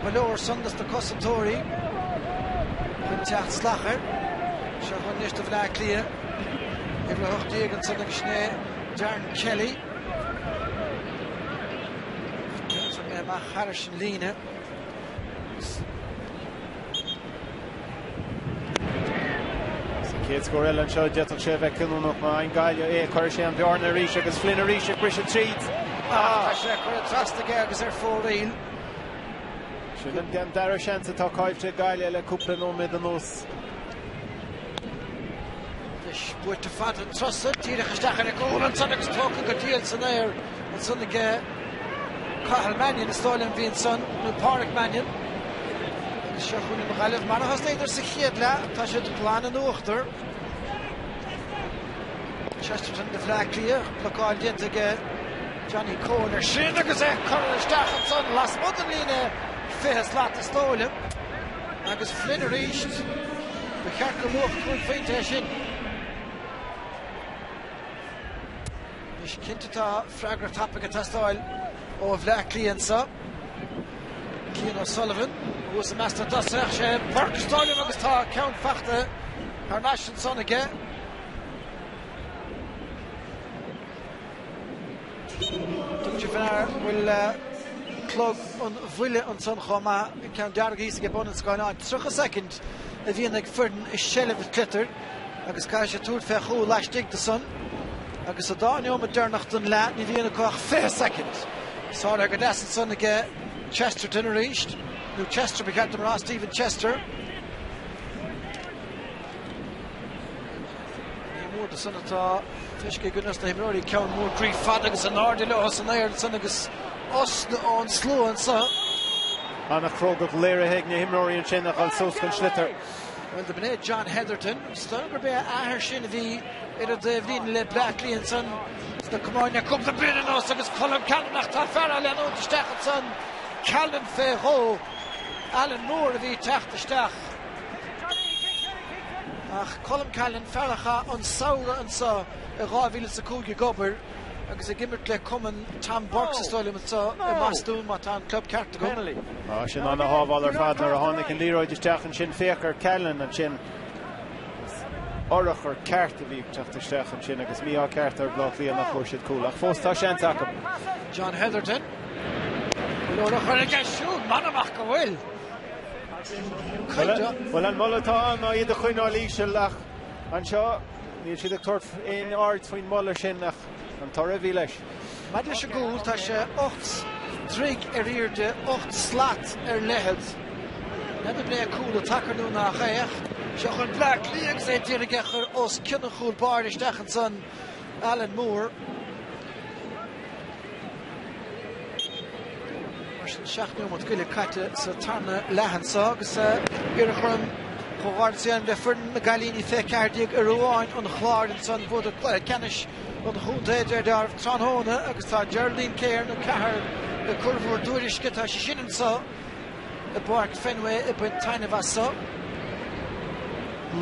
Ba leor san dos na cosantóirí chun teacht salach air. Seo chugainn anois do Bhleá Cliath. Uimhir 18 ansan agus sin é Darren Kelly. Déantar é amach thairis an líne. Sa chéad scór eile anseo, d'fhéadfadh sé a bheith cinniúnach má fhaigheann Gaillimh é. Cuirfidh sé an bhearna arís agus Flynn arís ag briseadh tríd. Ach tá sé curtha trasna aige agus ar fóraoil. Sin an dara seans atá caillte ag Gaillimh le cúpla nóiméad anuas. Anois buaite fada an turas san, díreach isteach ar an gcúl ansan agus tógtha go diail san aer ansan aige Cathal Mannion, is dóigh liom, bhí ansan, nó Pádraic Mannion. Agus seo chugainn an Ghaillimh. Mar a thosnaíodar sa chéad leath, tá siad glan in uachtar. Chesterton do Bhleá Cliath, blocáil déanta aige Johnny Coen air sin agus é curtha isteach ansan lasmuigh den líne 20 slat is dóigh liom. Agus Flynn arís, ba cheart gur luach cúig phointe é sin. Anois cinnte tá freagra tapaidh ag teastáil ó Bhleá Cliath anso. Cian O'Sullivan thuas i measc na dtosaithe, sé Burke is dóigh liom agus tá ceann fachta thar n-ais ansan aige. Tugann sé faoi ndeara go bhfuil clog an bhuille ansan chomh maith, ceann dearg thíos ag bun an scáileáin. 30 soicind a bhíonn ag foireann i seilbh an tsliotair agus caithfidh siad tabhairt fé chúl laistigh de san. Agus sa dá neomat deireanach den leath ní bhíonn acu ach 20 soicind. Sáraithe go deas ansan aige Chesterton arís, nó Chester ba cheart dom a rá, Stephen Chester. Ní mór de san atá feiscithe ag cuid dos na himreoirí, ceann mór groí fada agus in airde leo san aer ansan agus osna ón slua anso. An-chrógacht léirithe ag na himreoirí ansin a dhul suas chun sliotar. Bhuel, do b'in é John Hetherton. Is dóigh gurb é a athair sin a bhí ar an dtaobhlíne le Bleá Cliath ansan sna camáin cúpla bliain anuas agus Colm Callanan ach tá fear á leanúint isteach ansan, Callanan fé dhó, Alan Moore a bhí ag teacht isteach. Ach Colm Callanan, fear a chaith an samhradh anseo i 2005 ag obair. agus ag imirt le cumann Tom Burke's is dóigh liom anseo i mBostún má tá an club ceart agam. Tá sin ana-shábháil ar fad nuair a tháinig an liathróid isteach ansin féach ar Callanan ansin. Urchar ceart a bhí ag teacht isteach ansin agus mí-ádh ceart ar Bhaile Átha Cliath nach bhfuair siad cúl ach fós tá seans acu. John Hetherton. Bhfuil urchar aige siúd? M'anam ach go bhfuil. Bhuel an moladh atá ann ná iad a choinneáil íseal ach anseo níl siad ag tabhairt aon aird faoin moladh sin ach an toradh a bhí leis. Maidir leis an gcúl, tá sé 8 dtroigh ar airde, 8 slat ar leithead. N'fheadar an é cúl an tacar nó nach é ach seo chugainn Bleá Cliath agus é d'iarraidh é a chur os cionn an chúl báire isteach ansan Alan Moore. Mar sin 7 neomat go leith caite sa tarna leath anso agus iarracht orm comhghairdeas a dhéanamh le foireann na gcailíní 24 i Ruáin an Chláir ansan bhuadar cluiche ceannais an chontae ar deireadh tráthnóna agus tá Geraldine Cairn ó ceathair ag cur bhur dtuairisce. Tá sí sin anso i bPáirc Fenway ag baint taitneamh as so.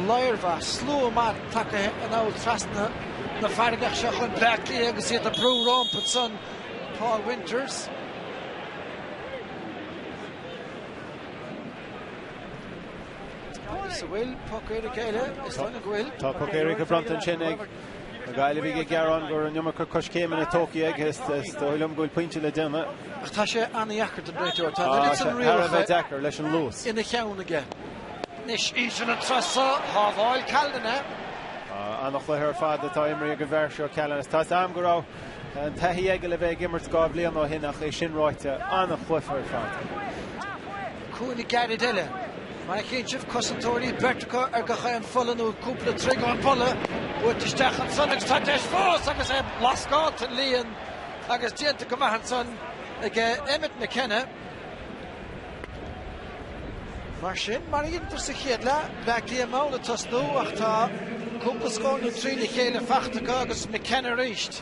Léar mhaith, slua maith tagtha anall trasna na farraige ach seo chugainn Bleá Cliath agus iad ag brú rompu ansan Paul Winters. Agus an bhfuil poc éirice eile? Is dóigh liom go bhfuil. Tá poc éirice bronnta ansin ag na Gaillimhigh ag gearán go raibh an iomarca coiscéimeanna tógtha aige. Is dóigh liom go bhfuil pointe le déanamh. Ach tá sé an-dheacair don réiteoir. Tá an oiread san rialacha deacair leis an luas. ina cheann aige. Anois íseal an turas seo, shábháil Callanan é. An-chluiche ar fad atá imrithe ag an bhfear seo, Callanan. Tá 'fhios a'm go raibh an taithí aige le bheith ag imirt 2 bhliain ó shin ach é sin ráite, an-chluiche ar fad. Cúinne gairid eile. Mar a chíonn sibh, cosantóirí, beirt acu ar gach aon pholla nó cúpla troigh ón bpolla, buailte isteach ansan agus tá deis fós agus é lascáilte an líon agus déanta go maith ansan ag Emmet McKenna. Mar sin, mar a dheineadar sa chéad leath, Bleá Cliath mall ag tosnú ach tá cúpla scór nó trí le chéile fachta acu agus McKenna arís.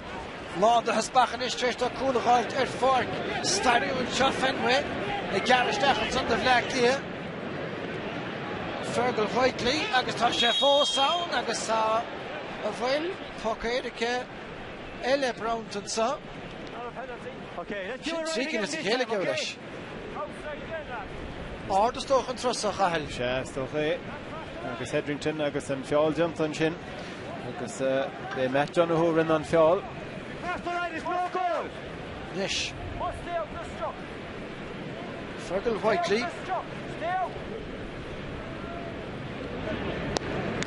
Lán de theaspach anois tar éis dó cúl a dh'fháilt ar pháirc stairiúil seo Fenway ag gearradh isteach ansan do Bhleá Cliath. Fergal Whitely agus tá sé fós ann agus tá an bhfuil poc éirice eile bronnta anso. Sin trí cinn as a chéile geall leis. Ard is dócha an turas seo, a Chathail. Sea, is dócha é. Agus Hetherington agus an feall déanta ansin. Agus b'é Matt Donoghue a rinne an feall. Anois. Fergal Whitely.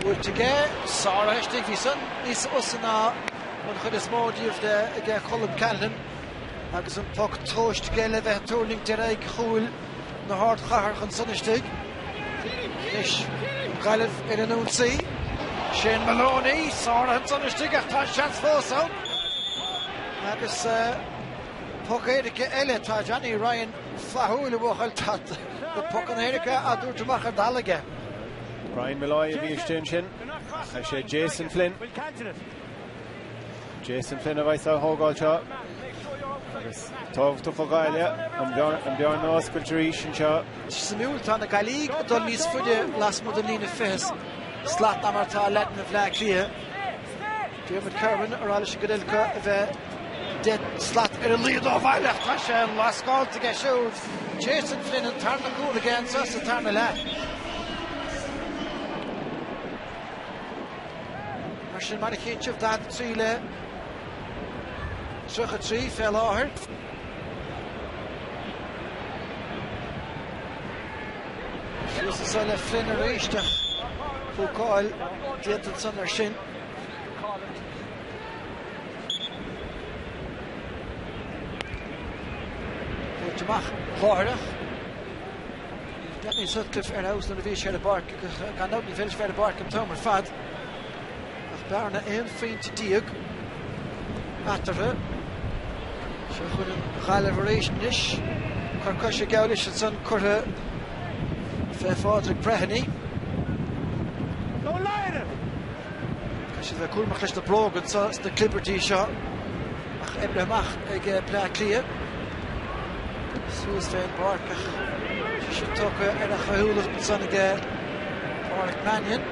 Buailte aige, sáraithe istigh, bhí san níos usa ná an chuid is mó díobh de aige Colm Callanan agus an poc tomhaiste aige le bheith ag tuirlingt ar aghaidh chúil na hardchathrach ansan istigh. Anois an Ghaillimh ar an ionsaí. Shane Maloney sáraithe ansan istigh ach tá seans fós ann. Agus poc éirice eile, tá Johnny Ryan flaithiúil a bhuachaill, tá na pocanna éirice á dtabhairt amach ar dalladh aige. Brian Molloy a bhí istigh ansin ach is é Jason Flynn. Jason Flynn a bheas á thógáil seo agus tábhachtach do Ghaillimh an bearna a oscailt arís anseo. Suimiúil, tá na Gaillimhigh ag dul níos faide lasmuigh den líne 20 slat ná mar atá leaideanna Bhleá Cliath. Diarmuid Kirwan ag rá leis an gcuid eile acu a bheith 10 slat ar a laghad ó bhaile ach tá sé lascáilte aige siúd. Jason Flynn an tarna cúl aige anseo sa tarna leath. Mar sin, mar a chíonn sibh, 43 le 33 fé láthair. Suas anso le Flynn arís ach púcáil déanta ansan air sin. Buailte amach láithreach. Danny Sutcliffe ar fheabhas nuair a bhí sé ar an bpáirc agus gan dabht ní bheidh sé ar an bpáirc an t-am ar fad. Ach bearna 11 phointe eatarthu. Seo chugainn an Ghaillimh arís anois. Cor coise geall leis ansan curtha fé Phádraig Breheny. Tá siad bheith cúramach leis na bróga anseo sna clibirtí seo ach oibrithe amach ag Bleá Cliath. Suas fén bpáirc ach sé sin tugtha ar a chaothúlacht ansan aige Páraic Mannion.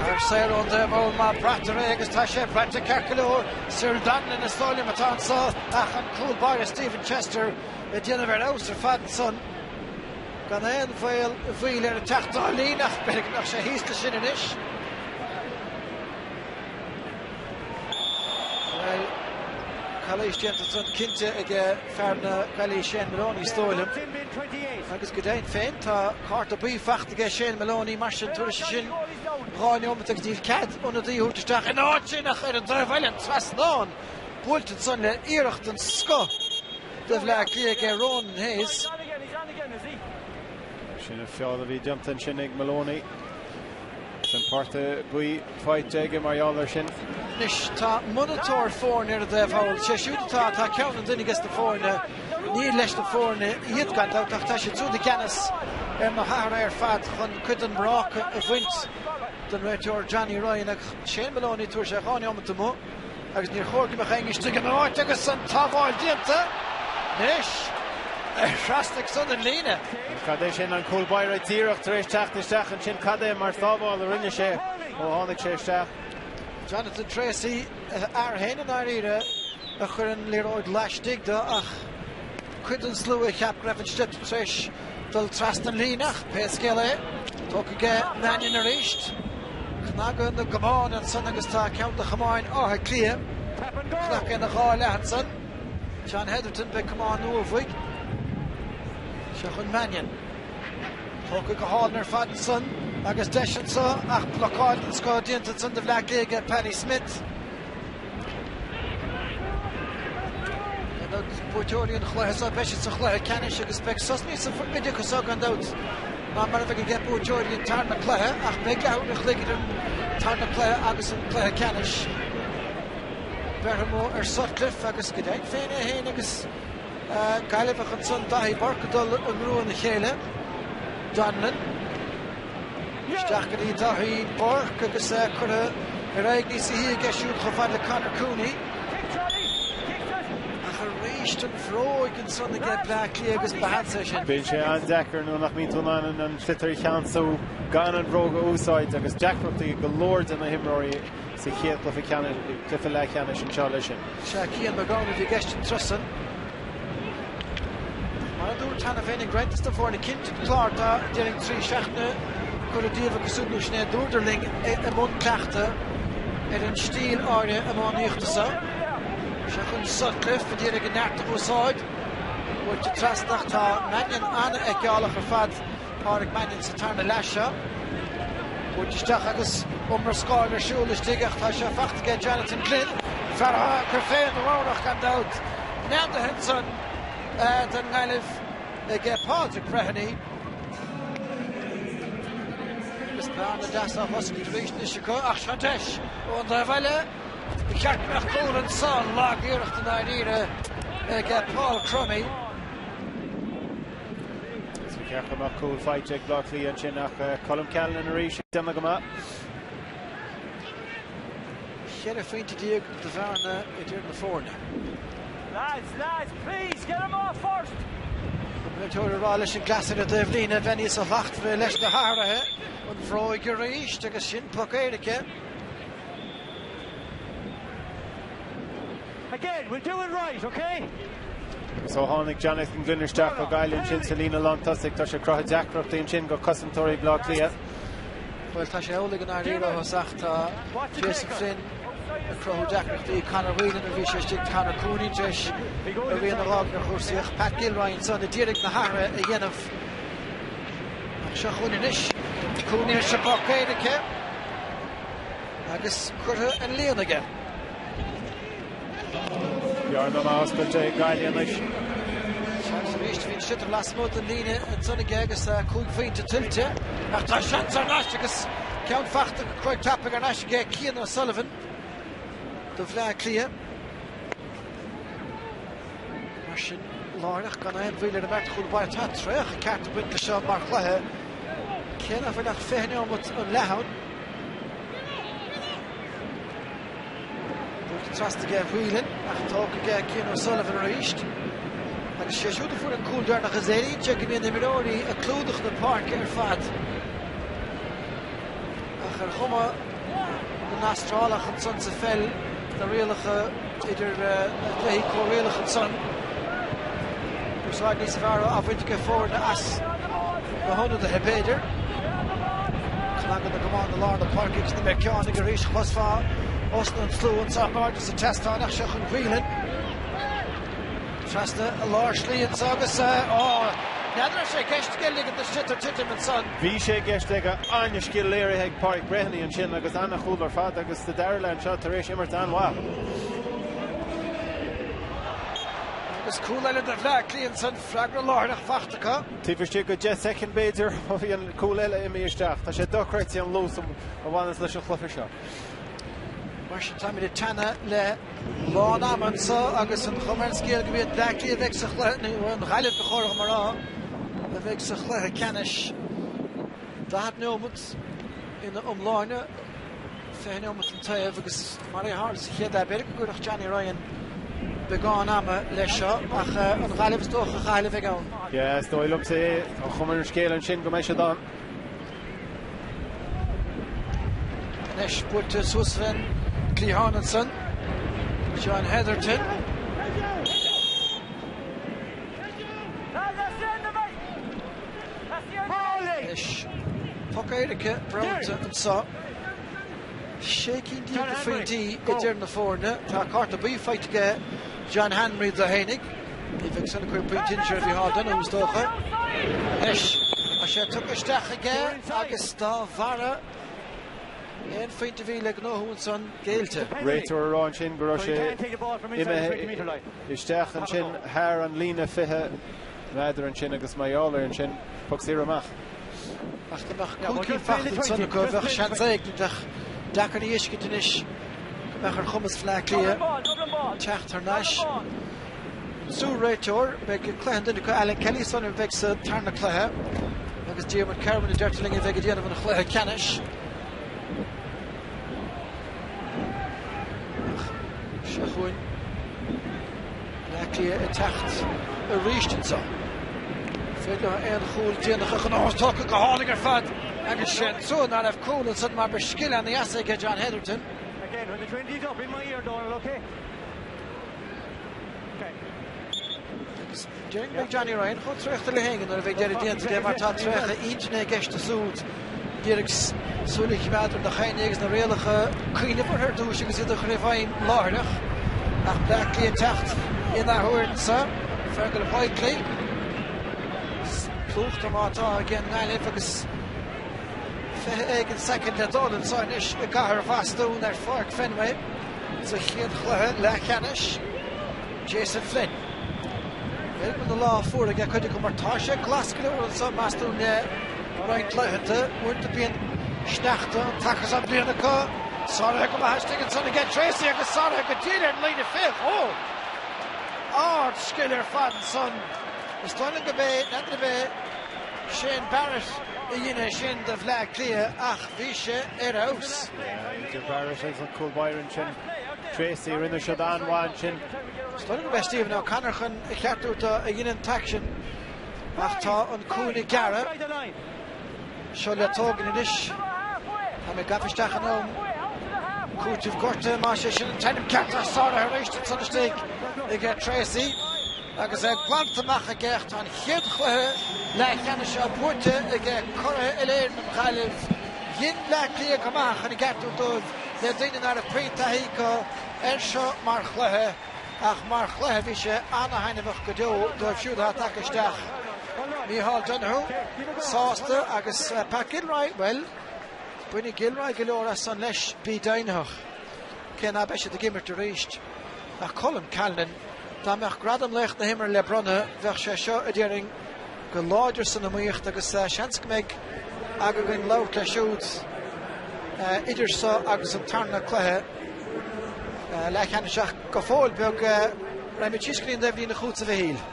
Fear saor ón dtaobh thall má braitear é agus tá sé braite ceart go leor. Cyril Donnellan is dóigh liom atá anso ach an cúl báire Stephen Chester ag déanamh ar fheabhas ar fad ansan. Gan aon bhaol mhoill air ag teacht dá líne ach b'fhéidir go mbeadh sé thíos leis sin anois. Bhuel, calaois déanta ansan cinnte ag fear na Gaillimhe Shane Maloney is dóigh liom. Agus go deimhin féin tá cárta buí faighte aige Shane Maloney mar sin tabharfaidh sé sin 2 neomat agus níl cead ionadaí a thabhairt isteach ina áit sin ach ar an dtaobh eile an trasnán buailte ansan le iarracht den scoth do Bhleá Cliath aige Ronan Hayes. Sin an feall a bhí déanta ansin ag Maloney. An cárta buí faighte aige mar gheall air sin. Anois tá monatóir foirne ar an dtaobh thall. Sé siúd atá, tá ceann an duine ages na foirne, ní leis na foirne iad gan dabht ach tá siad siúd i gceannas ar na hathruithe ar fad chun cuid den mbráca a bhaint den réiteoir Johnny Ryan ach Shane Maloney tabharfaidh sé 2 neomat amuigh agus níor chóir go mbeadh éinne istigh ina áit agus an tsábháil déanta anois ar thrasnaigh san an líne. Cad é sin an cúl báire díreach tar éis teacht isteach ansin cad é mar sábháil a rinne sé ó tháinig sé isteach. Jonathan Treacy a fhear féin i ndáiríre a chuir an liathróid laistigh de ach cuid den slua a cheap go raibh an sliotar tar éis dul trasna an líne ach pé scéal é, tógtha aige Mannion arís. Cnagadh na gcamán ansan agus tá ceann de chamáin Átha Cliath cnagtha ina dhá leath ansan. John Hetherton, beidh camán nua uaidh. Seo chun Mannion. Tógtha go hálainn ar fad ansan agus deis anso ach blocáil den scoth déanta ansan do Bhleá Cliath aige Paddy Smith. Buaiteoirí an chluiche seo, beidh siad sa chluiche ceannais agus beidh sos níos faide acu seo gan dabht ná mar a bheidh aige buaiteoirí an tarna cluiche ach beidh leathuair an chloig idir an tarna cluiche agus an cluiche ceannais. Beirthe amuigh ar Sutcliffe agus go deimhin féin é féin agus Gaillimheach ansan Daithí Burke ag dul i ngrua na chéile. Donnellan. Isteach go dtí Daithí Burke agus curtha ar aghaidh níos sia aige siúd chomh fada le Conor Cooney. Ach arís an bhróig ansan aige Bleá Cliath agus ba sheans é sin. Bíonn sé an-deacair nuair nach mbíonn tú in ann an sliotar a cheansú gan an bhróg a úsáid agus deacrachtaí ag go leor de na himreoirí sa chéad chluiche ceannais, cluiche leathcheannais anseo leis sin. Sea, Cian McGowan a bhí i gceist an turas san. Mar a dúirt cheana féin ag roinnt de na foirne cinnte an Clár tá déarfainn 3 seachtaine curtha díobh agus nó sin é a dúradar linn i mbun cleachtadh ar an stíl áirithe iománaíochta seo. Seo chun Sutcliffe a d'iarraidh a neart a úsáid. Buailte trasna ach tá Mannion an-fheiceálach ar fad. Pádraig Mannion sa tarna leath seo. Buailte isteach agus iomrascáil ar siúl istigh ach tá sé faighte aige Jonathan Glynn. Fear atá ag cur féin ramhrach gan dabht. Neadaithe ansan don nGaillimh aige Pádraig Breheny. Agus bearna deas á hoscailt arís anois acu ach seo deis ón dtaobh eile. Ba cheart go mbeadh cúl ansan. Lag-iarracht i ndáiríre aige Paul Crummey. Is ba cheart go mbeadh cúl faighte ag Bleá Cliath ansin ach Colm Callanan arís ag déanamh go maith. 14 phointe de bhearna idir na foirne. Lads, lads, please get him off first. An réiteoir ag rá leis an gcleasaire taobh líne bheith níos slachtmhaire leis na hathruithe. An bhróig arís agus sin poc éirice. Again, we'll do it right, okay? Agus ó tháinig Jonathan Glynn isteach ó Gaillimh ansin sa líne lántosaigh, tá sé ag cruthú deacrachtaí ansin go cosantóirí Bhleá Cliath. Bhuel, tá sé amhlaidh i ndáiríre ó thosach. Tá Jason Flynn ag cruthú deacrachtaí. Conor Whelan, nuair a bhí sé istigh, Conor Cooney tar éis a rian a fhágáil ar chúrsaí ach Pat Gilroy ansan a d'iarraidh na hathruithe a dhéanamh. Ach seo chugainn anois Cooney ar an bpoc éirice agus curtha an líon aige. Bearna maith oscailte ag Gaillimh anois. Seans arís, bhí an sliotar lasmuigh den líne ansan aige agus 5 phointe tuillte. Ach tá seans thar n-ais agus ceann faighte go craic tapaidh thar n-ais aige Cian O'Sullivan do Bhleá Cliath. Mar sin láithreach gan aon mhoill ar an mbeirt chúl báire. Tá traochadh ceart ag baint leis seo mar chluiche. Cé nach bhfuil ach 20 neomat ón leath ann. Buailte trasna aige Whelan ach tógtha aige Cian O'Sullivan arís. Agus sé siúd a fuair an cúl deireanach is léiríonn sé go mbíonn imreoirí ag clúdach na páirce ar fad. Ach ar chuma. na nAstrálach ansan sa pheil, na rialacha idir na cluichí comhrialach ansan. Úsáid níos fearr á bhaint aige foirne as na hionadaithe b'fhéidir. Cnaganna go maith i lár na páirce agus na Meiriceánaigh arís chloisfeá osna an tslua anseo in airde sa tseastán ach seo chugainn Whelan. Trasna i lár slí anso agus ó, n'fheadar raibh sé i gceist aige ligean do sliotar titim ansan. Bhí sé i gceist aige, an-scil léirithe ag Pádraic Breheny ansin agus an-chúl ar fad agus sa dara leath anseo tar éis imirt an-mhaith. Agus cúl eile do Bhleá Cliath ansan, freagra láithreach fachta acu. Taobh istigh de 10 soicind b'fhéidir ó bhí an cúl eile imithe isteach. Tá sé dochreidte an luas a bhaineanns leis an chluiche seo. Mar sin táimid ag teannadh le lán ama anseo agus an chuma ar an scéal go mb'iad Bleá Cliath a bheidh sa chluiche, nó an Ghaillimh ba chóir dom a rá, a bheidh sa chluiche ceannais. 40 neomat ina iomláine, 20 neomat an taobh agus mar a tharla sa chéad leath, b'fhéidir go gcuirfeadh Johnny Ryan beagán ama leis seo ach an Ghaillimh is dócha, a Chathail a bheidh ann. Yeah, is dóigh liomsa é. Tá an chuma ar an scéal ansin go mbeidh siad ann. Anois buailte suas fén gcliathán ansan. John Hetherton. Anois poc éirice bronnta anso. 16 cinn de phointí idir na foirne. Tá cárta buí faighte aige John Hanbury dó fhéinig. Ní bheidh san ag cur pointe inse ar Mhícheál Donoghue is dócha. Anois tá sé tugtha isteach aige agus dá bharra aon phointe a bhí le gnóthú ansan géillte. Réiteoir a rá ansin go raibh sé imithe isteach ansin thar an líne 20 méadar ansin agus mar gheall air ansin, poc saor amach. Ach dá mbeadh 5 cinn fachta ansan acu bheadh seans éigin, bheadh deacair a fheiscint anois go mbeadh ar chumas Bhleá Cliath teacht thar n-ais. An triúr réiteoir, beidh cluiche an duine acu, Alan Kelly san a bheidh sa tarna cluiche agus Diarmuid Kirwan a deirtear linn a bheidh ag déanamh an chluiche ceannais. Ach seo chugainn Bleá Cliath ag teacht arís anseo. Féidir leo aon chúl déanach a ghnóthú tugtha go hálainn ar fad agus sé an trua ná raibh cúl ansan mar ba scil ana-dheas aige John Hetherton. Again, when the 20's up in my ear, Donal, okay? Okay. Agus déarfainn go mbeidh Johnny Ryan chomh traochta le héinne nuair a bheidh deireadh déanta de mar tá traochadh intinne i gceist ansúd. D'iarraidh súil a choimeád ar na chainní agus na rialacha, cuimhneamh orthu ar dtús agus iad a chur i bhfeidhm láithreach. Ach Bleá Cliath ag teacht in athuair anso, Fergal Whitely. Plúchta má tá ag an nGaillimh agus 20 éigin soicind le dul anso anois i gcathair Bhostún ar Pháirc Fenway sa chéad chluiche leathcheannais. Jason Flynn. B'fhéidir go bhfuil na lá fuar aige cuid acu mar tá sé glas go leor anso meas tú le roinnt laethanta. Uaireanta bíonn sneachta an taca seo bliana acu. Sáraithe go maith istigh ansan aige Tracey agus sáraithe go díreach ar an líne 20. Ó! Ard scil ar fad ansan. Is dóigh liom go b'é, n'fheadar ab é Shane Barrett a dhein é sin do Bhleá Cliath ach bhí sé ar fheabhas. Idir Barrett agus an cúl báire ansin, Tracey, rinne siad an-mhaith ansin. Is dóigh liom go b'é Stephen O'Connor chun a cheartú do a dhein an t-aicsean ach tá an cúinne gearrtha. Seo le tógaint anois. Tá mé gafa isteach in am cúiteamh gortaithe más é sin an t-ainm ceart ach sáraithe arís ansan istigh aige Tracey. Agus é glanta amach aige, tá an chéad chluiche leathcheannais seo buaite aige curaithe Uile-Éireann an Ghaillimh. Dhein Bleá Cliath go maith chun a gceartú dóibh le daoine ná raibh puinn taithí acu air seo mar chluiche ach mar chluiche bhí sé ana-thaitneamhach go deo dóibh siúd atá tagtha isteach. Mícheál Donoghue sásta agus Pat Gilroy, bhuel, bainfidh Gilroy go leor as san leis, bí deimhnitheach. Cé ná beidh siad ag imirt arís ach Colm Callanan, Dá mbeadh gradam laoch na himeartha le bronnadh, bheadh sé seo, a déarfainn, go láidir san iomaíocht agus seans go mbeidh aga againn labhairt leis siúd idir seo agus an tarna cluiche leathcheannais ach go fóill beag raghaimid síos go dtí an taobhlíne chugatsa a Mhichíl.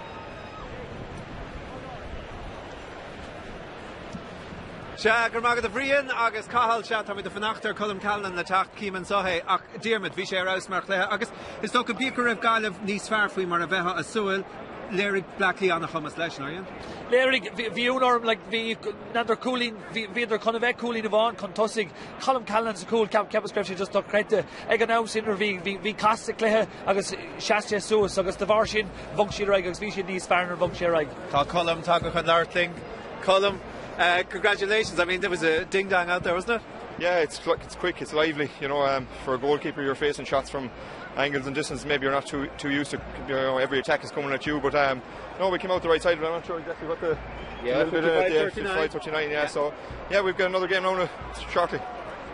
Sea, go raibh maith agat a Bhriain agus Cathal, sea, táimid ag fanacht ar Colm Callanan le teacht, cím anseo é, ach Diarmuid, bhí sé ar fheabhas mar chluiche agus is dócha bíodh go raibh Gaillimh níos fearr faoi mar a bheifeá ag súil. Léirigh Bleá Cliath an-chumas leis, nár dhein? Léirigh, bhí ionadh orm, like, bhí, n'fheadar cúilín, bhíodar chun a bheith cúilín amháin chun tosaigh, Colm Callanan sa chúl, cheapas go raibh sé just dochreidte. Ag an am sin nuair a bhí, bhí casadh sa chluiche agus sheas sé suas agus de bharr sin bhog siad ar aghaidh agus bhí siad níos fearr nuair a bhog sé ar aghaidh. Tá Colm tagtha chun labhairt linn. Colm, congratulations, I mean there was a ding dong out there, wasn't it? Yeah, it's it's quick, it's lively, you know, um, for a goalkeeper you're facing shots from angles and distance maybe you're not too too used to you know every attack is coming at you but um no we came out the right side but I'm not sure exactly what the yeah, little bit of uh, 5 39 yeah, yeah so yeah we've got another game now uh, shortly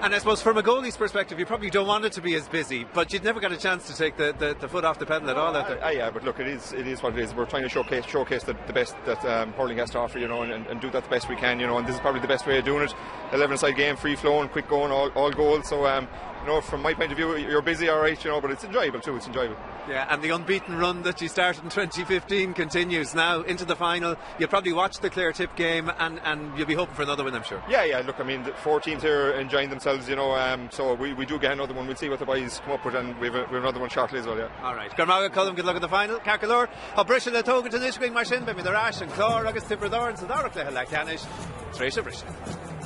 And I suppose from a goalie's perspective, you probably don't want it to be as busy, but you'd never got a chance to take the, the, the foot off the pedal at all out there. Uh, yeah, but look, it is it is what it is. We're trying to showcase showcase the, the best that um, hurling has to offer, you know, and, and, and do that the best we can, you know, and this is probably the best way of doing it. 11 side game, free flowing, quick going, all, all goals. So um, you know, from my point of view, you're busy, all right, you know, but it's enjoyable too. It's enjoyable. Yeah, and the unbeaten run that you started in 2015 continues now into the final. You'll probably watch the Clare Tip game and, and you'll be hoping for another win, I'm sure. Yeah, yeah. Look, I mean, the four teams here enjoying themselves, you know, um, so we, we do get another one. We'll see what the boys come up with, and we've, a, we've another one shortly as well. Yeah. All right. Garmaga Colm, good luck in the final. Ceart go leor. Tá briseadh le tógaint anois againn mar sin, beimid ar ais, an Clár agus Tiobraid Árann sa dara cluiche leathcheannais tar éis an bhriseadh.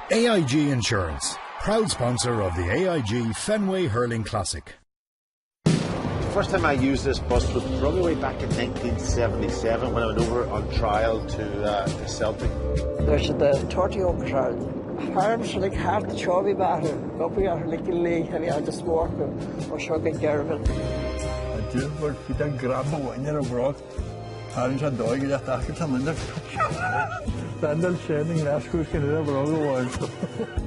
AIG Insurance, proud sponsor of the AIG Fenway Hurling Classic. The first time I used this bus was probably way back in 1977 when I went over on trial to, uh, to Celtic. There's the tortí Tharm like half the chobby batter, ó seo go Girvan. Dúbhar fi an grab bhain ar a bhroc Tharraing sé dóigh go leat acu tá muineach. Randall sin i nGlaschú sin ar a bhróg amháin.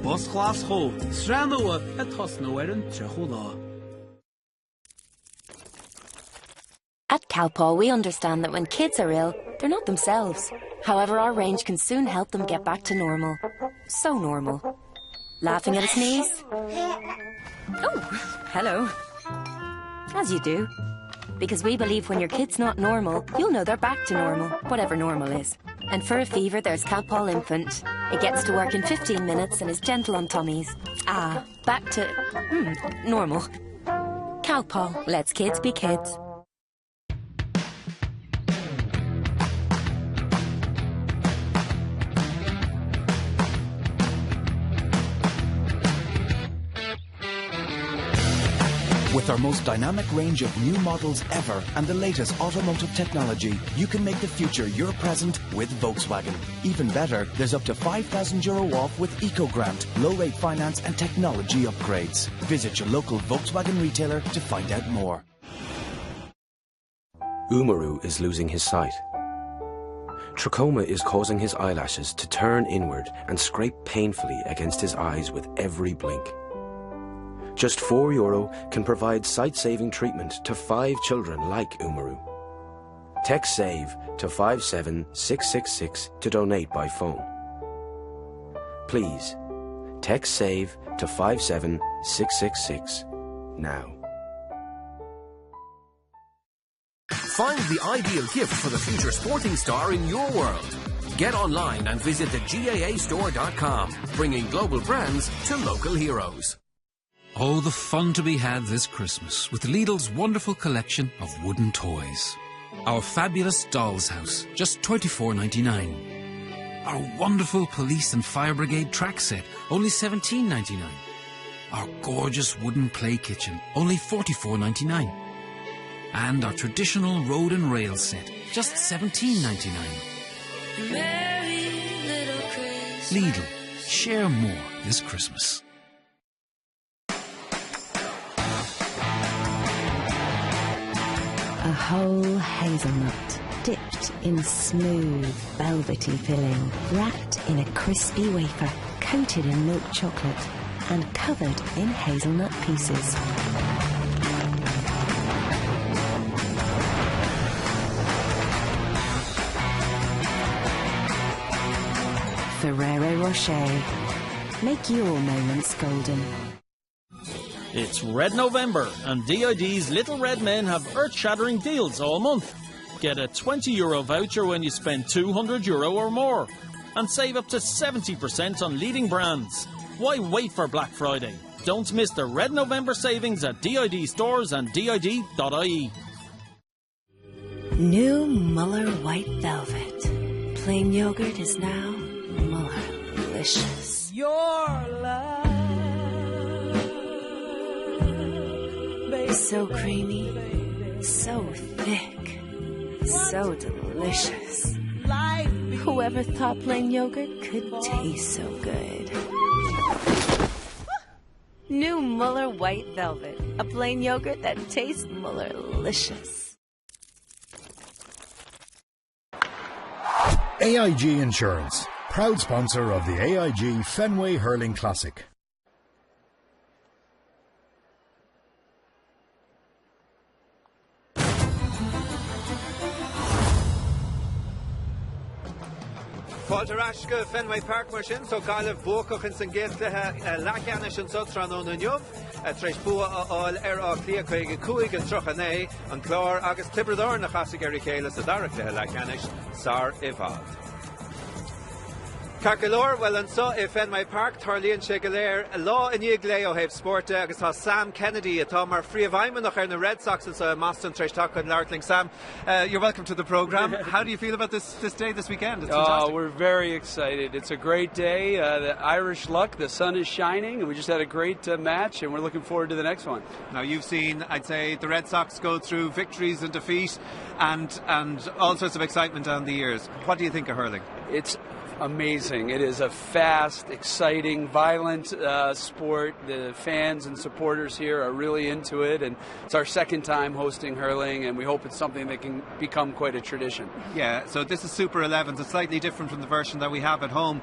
Bus Ghlaschú, sraith nua ag tosnú ar an 30ú lá. At Calpol, we understand that when kids are ill, they're not themselves. However, our range can soon help them get back to normal. So normal. Laughing at a sneeze? Oh, hello. As you do. Because we believe when your kid's not normal, you'll know they're back to normal, whatever normal is. And for a fever, there's Calpol Infant. It gets to work in 15 minutes and is gentle on tummies. Ah, back to... Hmm, normal. Calpol lets kids be kids. With our most dynamic range of new models ever and the latest automotive technology, you can make the future your present with Volkswagen. Even better, there's up to 5,000 euro off with EcoGrant, low-rate finance and technology upgrades. Visit your local Volkswagen retailer to find out more. Umaru is losing his sight. Trachoma is causing his eyelashes to turn inward and scrape painfully against his eyes with every blink. Just 4 euro can provide sight-saving treatment to five children like Umaru. Text SAVE to 57666 to donate by phone. Please, text SAVE to 57666 now. Find the ideal gift for the future sporting star in your world. Get online and visit the GAAstore.com, bringing global brands to local heroes. Oh, the fun to be had this Christmas with Lidl's wonderful collection of wooden toys. Our fabulous doll's house, just 24.99. Our wonderful police and fire brigade track set, only 17.99. Our gorgeous wooden play kitchen, only 44.99. And our traditional road and rail set, just 17.99. Merry little Christmas. Lidl, share more this Christmas. A whole hazelnut dipped in smooth, velvety filling, wrapped in a crispy wafer, coated in milk chocolate, and covered in hazelnut pieces. Ferrero Rocher. Make your moments golden. It's Red November and DID's Little Red Men have earth-shattering deals all month. Get a 20 euro voucher when you spend 200 euro or more and save up to 70% on leading brands. Why wait for Black Friday? Don't miss the Red November savings at DID stores and DID.ie. New Muller White Velvet. Plain yogurt is now Muller-licious. Your love. So creamy, so thick, so delicious. Whoever thought plain yogurt could taste so good? New Muller White Velvet, a plain yogurt that tastes Muller-licious. AIG Insurance, proud sponsor of the AIG Fenway Hurling Classic. Fáilte ar ais go Fenway Park mar sin, so Gaillimh buacach ins an gcéad chluiche leathcheannais anseo tráthnóna inniu, tar éis bua a fháil ar Áth Cliath 55 39, an Clár agus Tiobraid Árann a chasfaidh ar a chéile sa dara cluiche leathcheannais sar i bhfad. Ceart go leor, bhuel anseo i Fenway Park tarlaíonn sé go léir lá i ndiaidh lae ó thaobh spóirt de agus tá Sam Kennedy atá mar phríomhfheidhmeannach ar na Red Sox anseo i mBoston tar éis teacht chun labhairt linn. Sam, uh, you're welcome to the program. How do you feel about this, this day, this weekend? It's oh, we're very excited. It's a great day. Uh, the Irish luck, the sun is shining, and we just had a great uh, match, and we're looking forward to the next one. Now, you've seen, I'd say, the Red Sox go through victories and defeat and, and all sorts of excitement down the years. What do you think of hurling? It's amazing. It is a fast, exciting, violent uh, sport. The fans and supporters here are really into it, and it's our second time hosting hurling, and we hope it's something that can become quite a tradition. Yeah, so this is Super 11s. It's slightly different from the version that we have at home.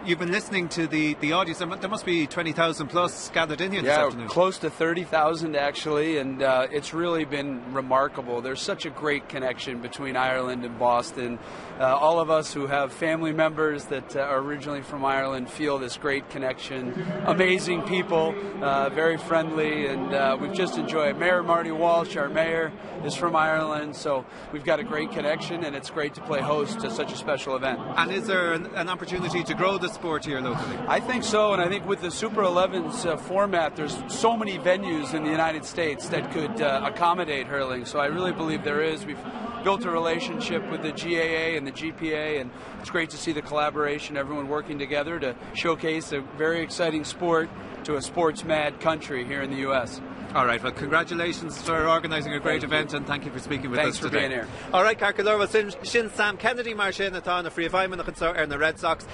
You've been listening to the, the audience. There must be 20,000 plus gathered in here yeah, this afternoon. close to 30,000 actually, and uh, it's really been remarkable. There's such a great connection between Ireland and Boston. Uh, all of us who have family members that uh, are originally from Ireland feel this great connection. Amazing people, uh, very friendly, and uh, we've just enjoyed it. Mayor Marty Walsh, our mayor, is from Ireland, so we've got a great connection, and it's great to play host to such a special event. And is there an, an opportunity to grow the sport here locally? I think so, and I think with the Super 11s uh, format, there's so many venues in the United States that could uh, accommodate hurling, so I really believe there is. We've built a relationship with the GAA and the GPA, and it's great to see the collaboration, everyone working together to showcase a very exciting sport to a sports mad country here in the U.S. All right, well, congratulations for organising a great thank event you. and thank you for speaking with Thanks us for today. being here. All right, ceart go leor sin, sin Sam Kennedy mar sin atá ina phríomhfheidhmeannach anseo ar na Red Sox.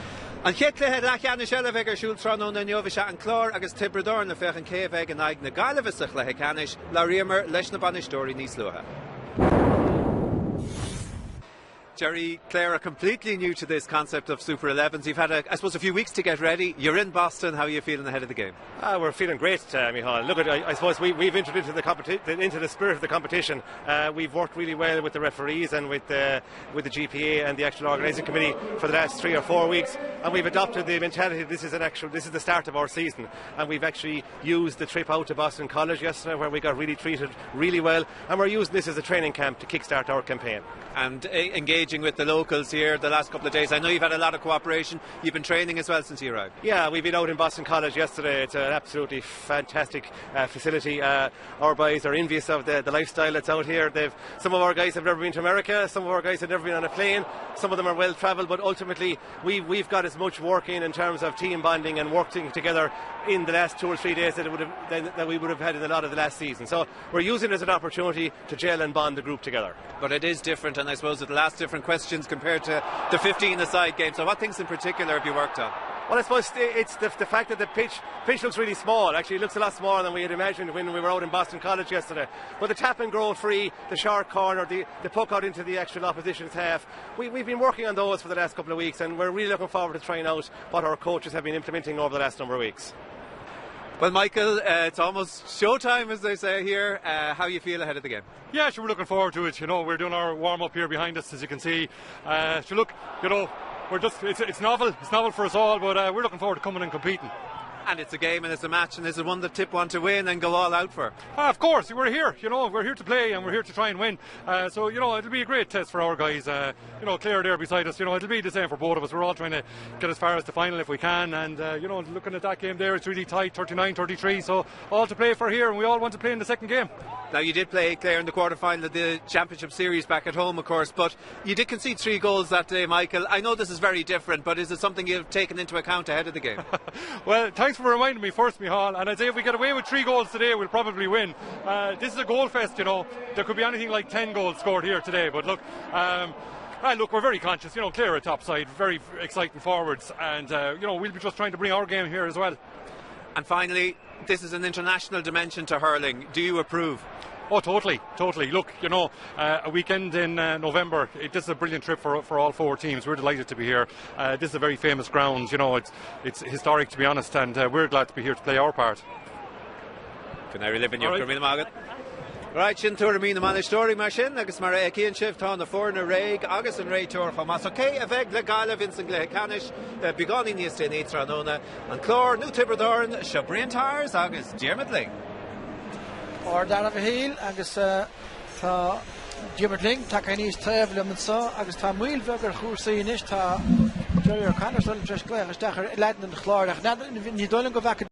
An chéad chluiche leathcheannais eile a bheidh ar siúl tráthnóna inniu is ea an Clár agus Tiobraid Árann le féachaint cé a bheidh in aghaidh na Gaillimhe sa chluiche ceannais, labhraíomar leis na bainisteoirí níos luaithe. Jerry, Clare are completely new to this concept of Super 11s. You've had, a, I suppose, a few weeks to get ready. You're in Boston. How are you feeling ahead of the game? Uh, we're feeling great, uh, Michal. Look, at, I, I suppose we, we've entered into the, into the spirit of the competition. Uh, we've worked really well with the referees and with the, with the GPA and the actual organising committee for the last three or four weeks, and we've adopted the mentality this is an actual this is the start of our season, and we've actually used the trip out to Boston College yesterday, where we got really treated really well, and we're using this as a training camp to kickstart our campaign. And uh, engaging with the locals here the last couple of days, I know you've had a lot of cooperation. You've been training as well since you arrived. Yeah, we've been out in Boston College yesterday. It's an absolutely fantastic uh, facility. Uh, our boys are envious of the, the lifestyle that's out here. They've, some of our guys have never been to America, some of our guys have never been on a plane, some of them are well travelled, but ultimately we, we've got as much work in in terms of team bonding and working together in the last two or three days that, it would have, than, that we would have had in a lot of the last season. So we're using it as an opportunity to gel and bond the group together. But it is different, and I suppose it'll ask different questions compared to the 15 aside game. So what things in particular have you worked on? Well, I suppose it's the, the fact that the pitch pitch looks really small. Actually, it looks a lot smaller than we had imagined when we were out in Boston College yesterday. But the tap and grow free, the sharp corner, the, the puck out into the actual opposition's half, we, we've been working on those for the last couple of weeks, and we're really looking forward to trying out what our coaches have been implementing over the last number of weeks. Well, Michael, uh, it's almost showtime, as they say here. Uh, how you feel ahead of the game? Yeah, sure, we're looking forward to it. You know, we're doing our warm up here behind us, as you can see. Uh, so look, you know, we're just it's, it's novel, it's novel for us all, but uh, we're looking forward to coming and competing. And it's a game and it's a match and it's one that Tip want to win and go all out for. Ah, of course, we're here, you know, we're here to play and we're here to try and win. Uh, so, you know, it'll be a great test for our guys. Uh, you know, Clare there beside us, you know, it'll be the same for both of us. We're all trying to get as far as the final if we can. And, uh, you know, looking at that game there, it's really tight, 39-33. So all to play for here and we all want to play in the second game. Now, you did play Clare in the quarter-final of the Championship Series back at home, of course, but you did concede three goals that day, Michael. I know this is very different, but is it something you've taken into account ahead of the game? well, thanks for reminding me first, Mihal. And I'd say if we get away with three goals today, we'll probably win. Uh, this is a goal fest, you know. There could be anything like 10 goals scored here today. But look, um, Ah, look, we're very conscious, you know, clear at top side, very exciting forwards, and uh, you know we'll be just trying to bring our game here as well. And finally, this is an international dimension to hurling. Do you approve? Oh, totally, totally. Look, you know, uh, a weekend in uh, November, it, this is a brilliant trip for, for all four teams. We're delighted to be here. Uh, this is a very famous ground, you know, it's, it's historic to be honest, and uh, we're glad to be here to play our part. Can I relive in your right. Right, sin tuairimí na mbainisteoirí mar sin agus mar a fheiceann sibh tá na foirne réidh agus an réiteoir chomh maith. So cé a bheidh le Gaillimh ins an gcluiche ceannais beagáinín níos déanaí tráthnóna? An Clár nó Tiobraid Árann? Seo Brian Tyers agus Diarmuid Lyng. Ard-fhear a Mhichíl agus tá Diarmuid Lyng tagtha aníos taobh liom anseo agus tá moill bheag ar chúrsaí anois. Tá Jerry O'Connor tar éis glaoch isteach ar leaideanna an Chláir ach ní dóigh liom go bhfaca.